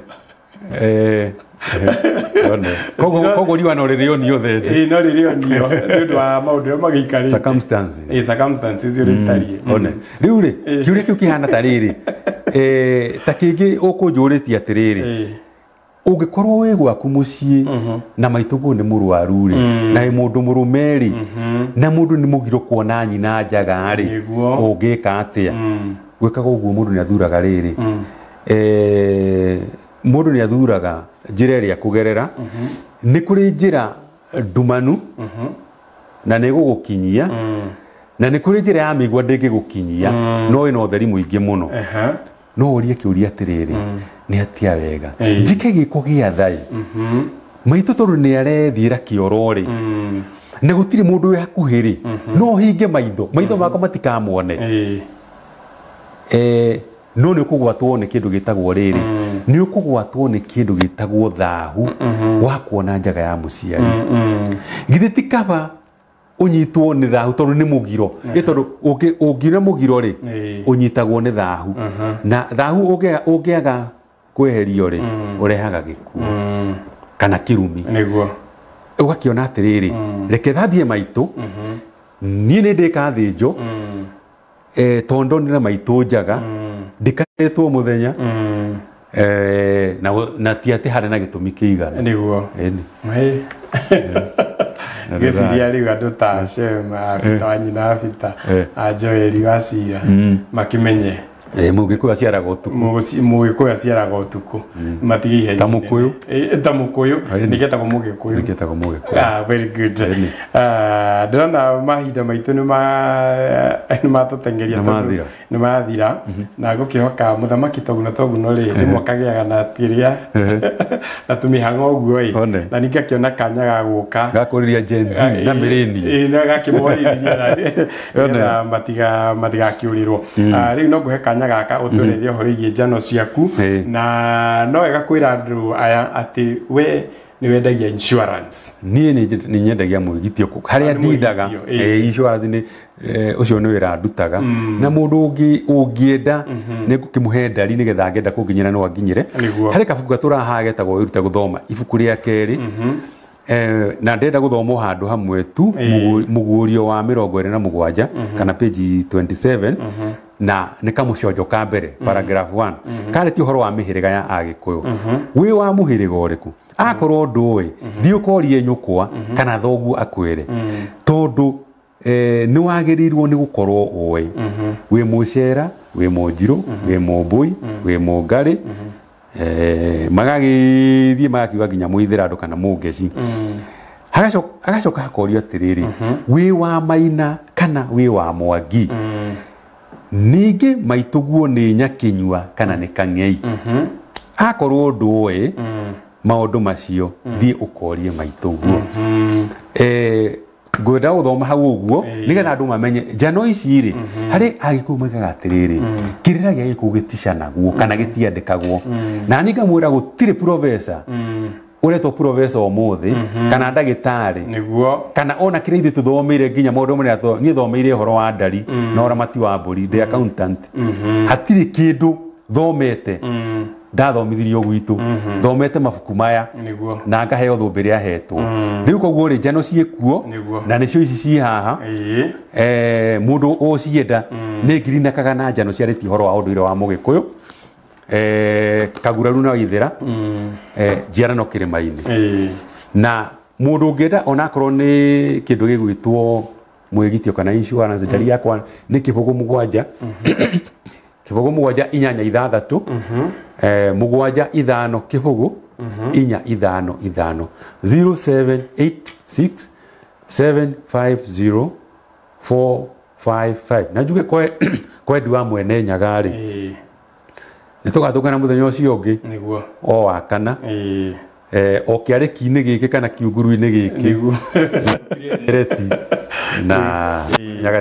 Koguo riũa no rĩrĩonio thende. No rĩrĩonio nĩ ũndũ wa maũndũ marĩa magĩikarĩte. Circumstances. Circumstances ũrĩa itariĩ. One. Rĩu rĩ, kĩũria kĩu kĩhana ta rĩrĩ, ta kĩngĩ ũkũnjũrĩtie atĩrĩrĩ, ũngĩkorwo wĩ gwaku mũciĩ na maitũguo nĩ mũrwaru rĩ, na wĩ mũndũ mũrũme rĩ, na mũndũ nĩ mũgiro kuona nyina njaga rĩ, ũngĩka atĩa? Gwĩkaga ũguo mũndũ nĩ athuraga rĩrĩ, mũndũ nĩ athuraga njĩra ĩrĩa kũgerera. Nĩ kũrĩ njĩra ndumanu na nĩ ĩgũgũkinyia, na nĩ kũrĩ njĩra ya mĩigua ndĩngĩgũkinyia, no ĩna ũtheri mũingĩ mũno. No ũrie kĩũria atĩrĩrĩ, nĩ atĩa wega njike gĩko gĩa thai maitũ, tondũ nĩ arethiĩra kĩoro rĩ, na gũtirĩ mũndũ wĩ hakuhĩ rĩ, no hinge maitho, maitho makwa matikamone. No nĩ ũkũgwatwo nĩ kĩndũ gĩtagwo rĩrĩ, nĩ ũkũgwatwo nĩ kĩndũ gĩtagwo thahu wa kuona njaga ya mũciari. Githĩ ti kaba ũnyitwo nĩ thahu tondũ nĩ mũgiro, tondũ ũngiuna mũgiro rĩ, ũnyitagwo nĩ thahu, na thahu ũngĩaga kweherio rĩ, ũrehaga gĩkuũ kana kĩrumi. Nĩguo. Ũgakĩona atĩrĩrĩ, reke thambie maitũ, niĩ nĩ ndĩkathĩnjwo, tondũ ndonire maitũ njaga, ndikaretwo mũthenya, na ti atĩ harĩ na gĩtũmi kĩigana. Nĩguo. Ngĩciria rĩu andũ ta Shem, Abita wa nyina Abita, a Joeli wa Cira, makĩmenye. Mũgĩkũyũ aciaraga ũtukũ. Mũgĩkũyũ aciaraga ũtukũ. Matige ihenya. Ta mũkũyũ. Ta mũkũyũ. Nĩgetagwo mũgĩkũyũ. Nĩgetagwo mũgĩkũyũ. Very good. Ndĩrona mahinda maitũ nĩ matũteng'eria tondũ nĩ mathira, na ngũkĩhoka mũthamaki Toguno Toguno rĩ, rĩmwe akagĩaga na kĩrĩa na tũmĩhang'o ũguo ĩ, na ningĩ akĩona kanya ga gũka gakũrĩria Gen Z na millennial, na gakĩmorĩria nĩgetha matigakĩũrĩrwo. Rĩu no ngũhe kanya kanya gaka ũtũrethie ũhoro wĩgiĩ njano ciaku na no wega kwĩra andũ aya atĩ we nĩ wendagia insurance. Niĩ nĩ nyendagia mwĩgitio harĩa ndindaga insurance nĩ ũcio nĩ wĩra ndutaga na mũndũ ũngĩenda nĩ ngũkĩmũhe ndari nĩgetha angĩenda kũnginyĩra no anginyĩre. Harĩ kabuku gatũraha getagwo Wĩrute Gũthoma ibuku rĩa kerĩ na ndĩrenda gũthomwo handũ hamwe tu mũguũrio wa 27 kana page 27 na nĩ kamũconjo ka mbere paragraph 1 karĩtie ũhoro wa mĩhĩrĩga ya Agĩkũyũ. Wĩ wa mũhĩrĩga ũrĩkũ? Akorwo ndũĩ thiĩ ũkorie nyũkwa kana thoguo akwĩre tondũ nĩ wagĩrĩirwo nĩ gũkorwo ũĩ wĩ mũcera, wĩ mũnjirũ, wĩ mũmbũi, wĩ mũngarĩ, magagĩthiĩ magakiuga nginya mũithĩrandũ kana mũngeci. Hagacoka hakorio atĩrĩrĩ, wĩ wa Maina kana wĩ wa Mwangi? Ningĩ maitũguo nĩ Nyakĩnyua kana nĩ Kang'ei? Akorwo ndũĩ maũndũ macio thiĩ ũkorie maitũguo. Ngwenda gũthoma hau ũguo nĩgetha andũ mamenye njano ici rĩ harĩ Agĩkũyũ moigaga atĩrĩrĩ kĩrĩra gĩa Gĩkũyũ gĩticanagwo kana gĩtiandĩkagwo. Na niĩ ngamwĩra gũtirĩ professor ũretwo professor ũmũthĩ kana ndagĩtarĩ nĩguo kana ona kĩrĩa ithuĩ tũthomeire nginya maũndũ marĩa niĩ thomeire ũhoro wa ndari na ũramati wa mbũri, ndĩ accountant, hatirĩ kĩndũ thomete ndathomithirio gwitũ, thomete mabuku maya na ngaheo thũmbĩ ĩrĩa hetwo. Rĩu koguo rĩ njano ciĩkuo na nĩcio ici ciĩ haha. Mũndũ ũcienda nĩ ngiri na kagana njano ciarĩtie ũhoro wa ũndũire wa Mũgĩkũyũ, Kaguraru na Waithĩra, njiarano kĩrĩma-inĩ. Na mũndũ ũngĩenda onakorwo nĩ kĩndũ gĩgwĩtwo mwĩgitio kana insurance, ndari yakwa nĩ 0 7 0 7 8 6 7 5 0 4 5 5 0786 750 455. Na njuge kwendi wa Mwene Nyaga rĩ nĩ tũgatũngana mũthenya ũcio ũngĩ o wa kana o kĩarĩki-inĩ gĩkĩ kana kiunguru-inĩ gĩkĩ ndereti na Nyaga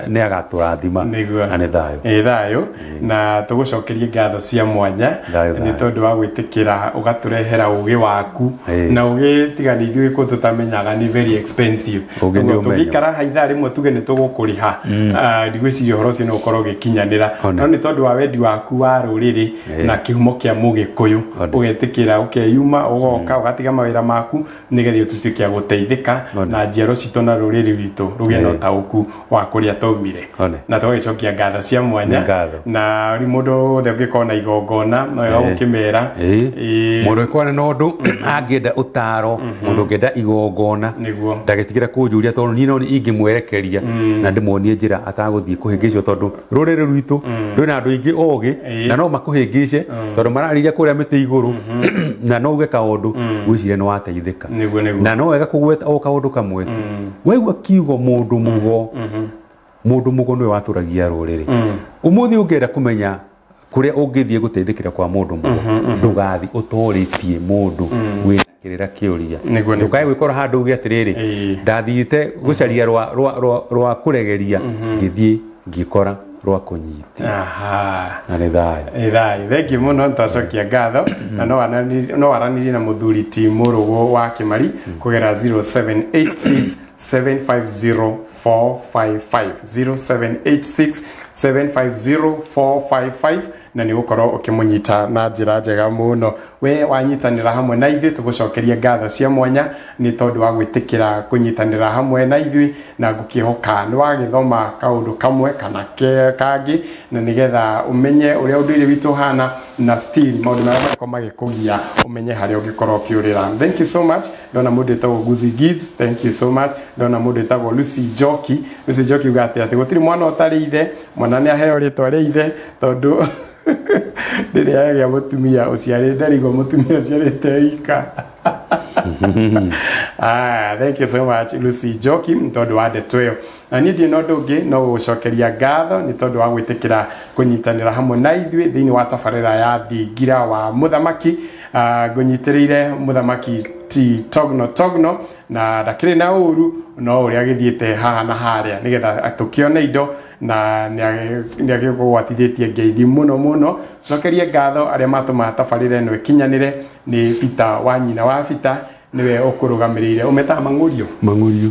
nĩ agatũrathima na nĩ thayũ. Ĩ thayũ na tũgũcokerie ngatho cia mwanya nĩ tondũ wa gwĩtĩkĩra ũgatũrehera ũgĩ waku na ũgĩ tiga nĩ ithuĩ kũ tũtamenyaga nĩ very expensive. Tũngĩikara haha ithaa rĩmwe tuge nĩ tũgũkũrĩha ndigwĩciria ũhoro ũcio nĩ ũgũkorwo ũgĩkinyanĩra, no nĩ tondũ wa wendi waku wa rũrĩrĩ na kĩhumo kĩa Mũgĩkũyũ ũgetĩkĩra ũkeyuma ũgoka ũgatiga mawĩra maku nĩgetha ũtuĩke a gũteithĩka na njiaro citũ na rũrĩrĩ rwitũ rũgĩe na ũtaũku wa kũrĩa twaumire. Na tũgagĩcokia ngatho cia mwanya na rĩu mũndũ wothe ũngĩkorwo na igongona no wega gũkĩmera. Mũndũ ũngĩkorwo na ũndũ angĩenda ũtaro, mũndũ ũngĩenda igongona ndagĩtigĩra kũnjũria tondũ niĩ no ingĩmwerekeria na ndĩmuonie njĩra atagũthiĩ kũhĩngĩcwo tondũ rũrĩrĩ rwitũ rwĩna andũ aingĩ ogĩ na no makũhĩngĩce tondũ mararĩria kũrĩa mĩtĩ igũrũ na no uge kaũndũ gwĩciria nĩ wateithĩka. Na no wega kũgweta o kaũndũ kamwe tu. Waigua kiugo mũndũ mũgo, mũndũ mũgo nĩwe watũragia rũrĩrĩ. Ũmũthĩ ũngĩenda kũmenya kũrĩa ũngĩthiĩ gũteithĩkĩra kwa mũndũ mũgo ndũgathiĩ ũtorĩtie mũndũ wĩna kĩrĩra kĩũria. Ndũkae gwĩkora handũ uge atĩrĩrĩ ndathiĩte gũcaria rwa kũregeria ngĩthiĩ ngĩkora rwa kũnyita. Na nĩ thayũ. Ĩ thayũ. Thengiũ mũno nĩtwacokia ngatho na no waranĩrie na mũthuri ti Mũrũgũ wa Kĩmari kũgerera 0786 750 455 0786 750 455 na nĩ ũgũkorwo ũkĩmũnyita na njĩra njega mũno. We wanyitanĩra hamwe na ithuĩ tũgũcokeria ngatho cia mwanya nĩ tondũ wa gwĩtĩkĩra kũnyitanĩra hamwe na ithuĩ na ngũkĩhoka nĩ wagĩthoma kaũndũ kamwe kana kangĩ na nĩgetha ũmenye ũrĩa ũndũire witũ ũhana na still maũndũ marĩa mangĩkorwo magĩkũgia ũmenye harĩa ũngĩkorwo ũkĩũrĩra. Thank you so much. Ndona mũndũ wĩtagwo Guzi Gids, thank you so much. Ndona mũndũ wĩtagwo Lucy Njoki. Lucy Njoki uga atĩ gũtirĩ mwana ũtarĩ ithe, mwana nĩ aheo rĩtwa rĩa ithe tondũ rĩrĩa agĩa mũtumia ũciarĩte ndarigwo mũtumia ũciarĩte ika. Thank you so much Lucy Njoki tondũ wa ndeto ĩyo. Na niĩ ndirĩ na ũndũ ũngĩ no gũgũcokeria ngatho nĩ tondũ wa gwĩtĩkĩra kũnyitanĩra hamwe na ithuĩ thĩinĩ wa tabarĩra ya Thingira wa Mũthamaki. Ngũnyitĩrĩire mũthamaki T Togno Togno na ndakĩrĩ na ũru no ũrĩa agĩthiĩte haha na harĩa nĩgetha tũkĩone indo na nĩ agĩkũgwatithĩtie ngeithi mũno mũno. Cokerie ngatho arĩa matũma tabarĩra ĩno ĩkinyanĩre nĩ Peter wa nyina wa Peter niwe ũkũrũgamĩrĩire ũmetaga mang'ũrio. Mang'ũrio.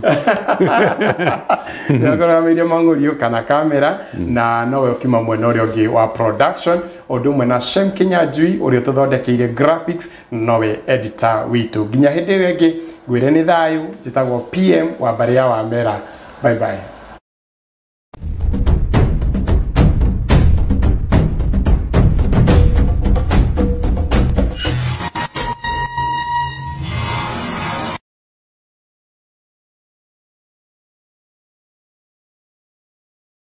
Nĩwe ũkũrũgamĩrĩire mang'ũrio kana kamera na nowe ũkiuma mwena ũrĩa ũngĩ wa production ũndũ ũmwe na Shem Kinyanjui ũrĩa ũtũthondekeire graphics nowe editor witũ. Nginya hĩndĩ ĩyo ĩngĩ ngwĩre nĩ thayũ. Njĩtagwo PM wa mbarĩ ya Wamera. Bye bye.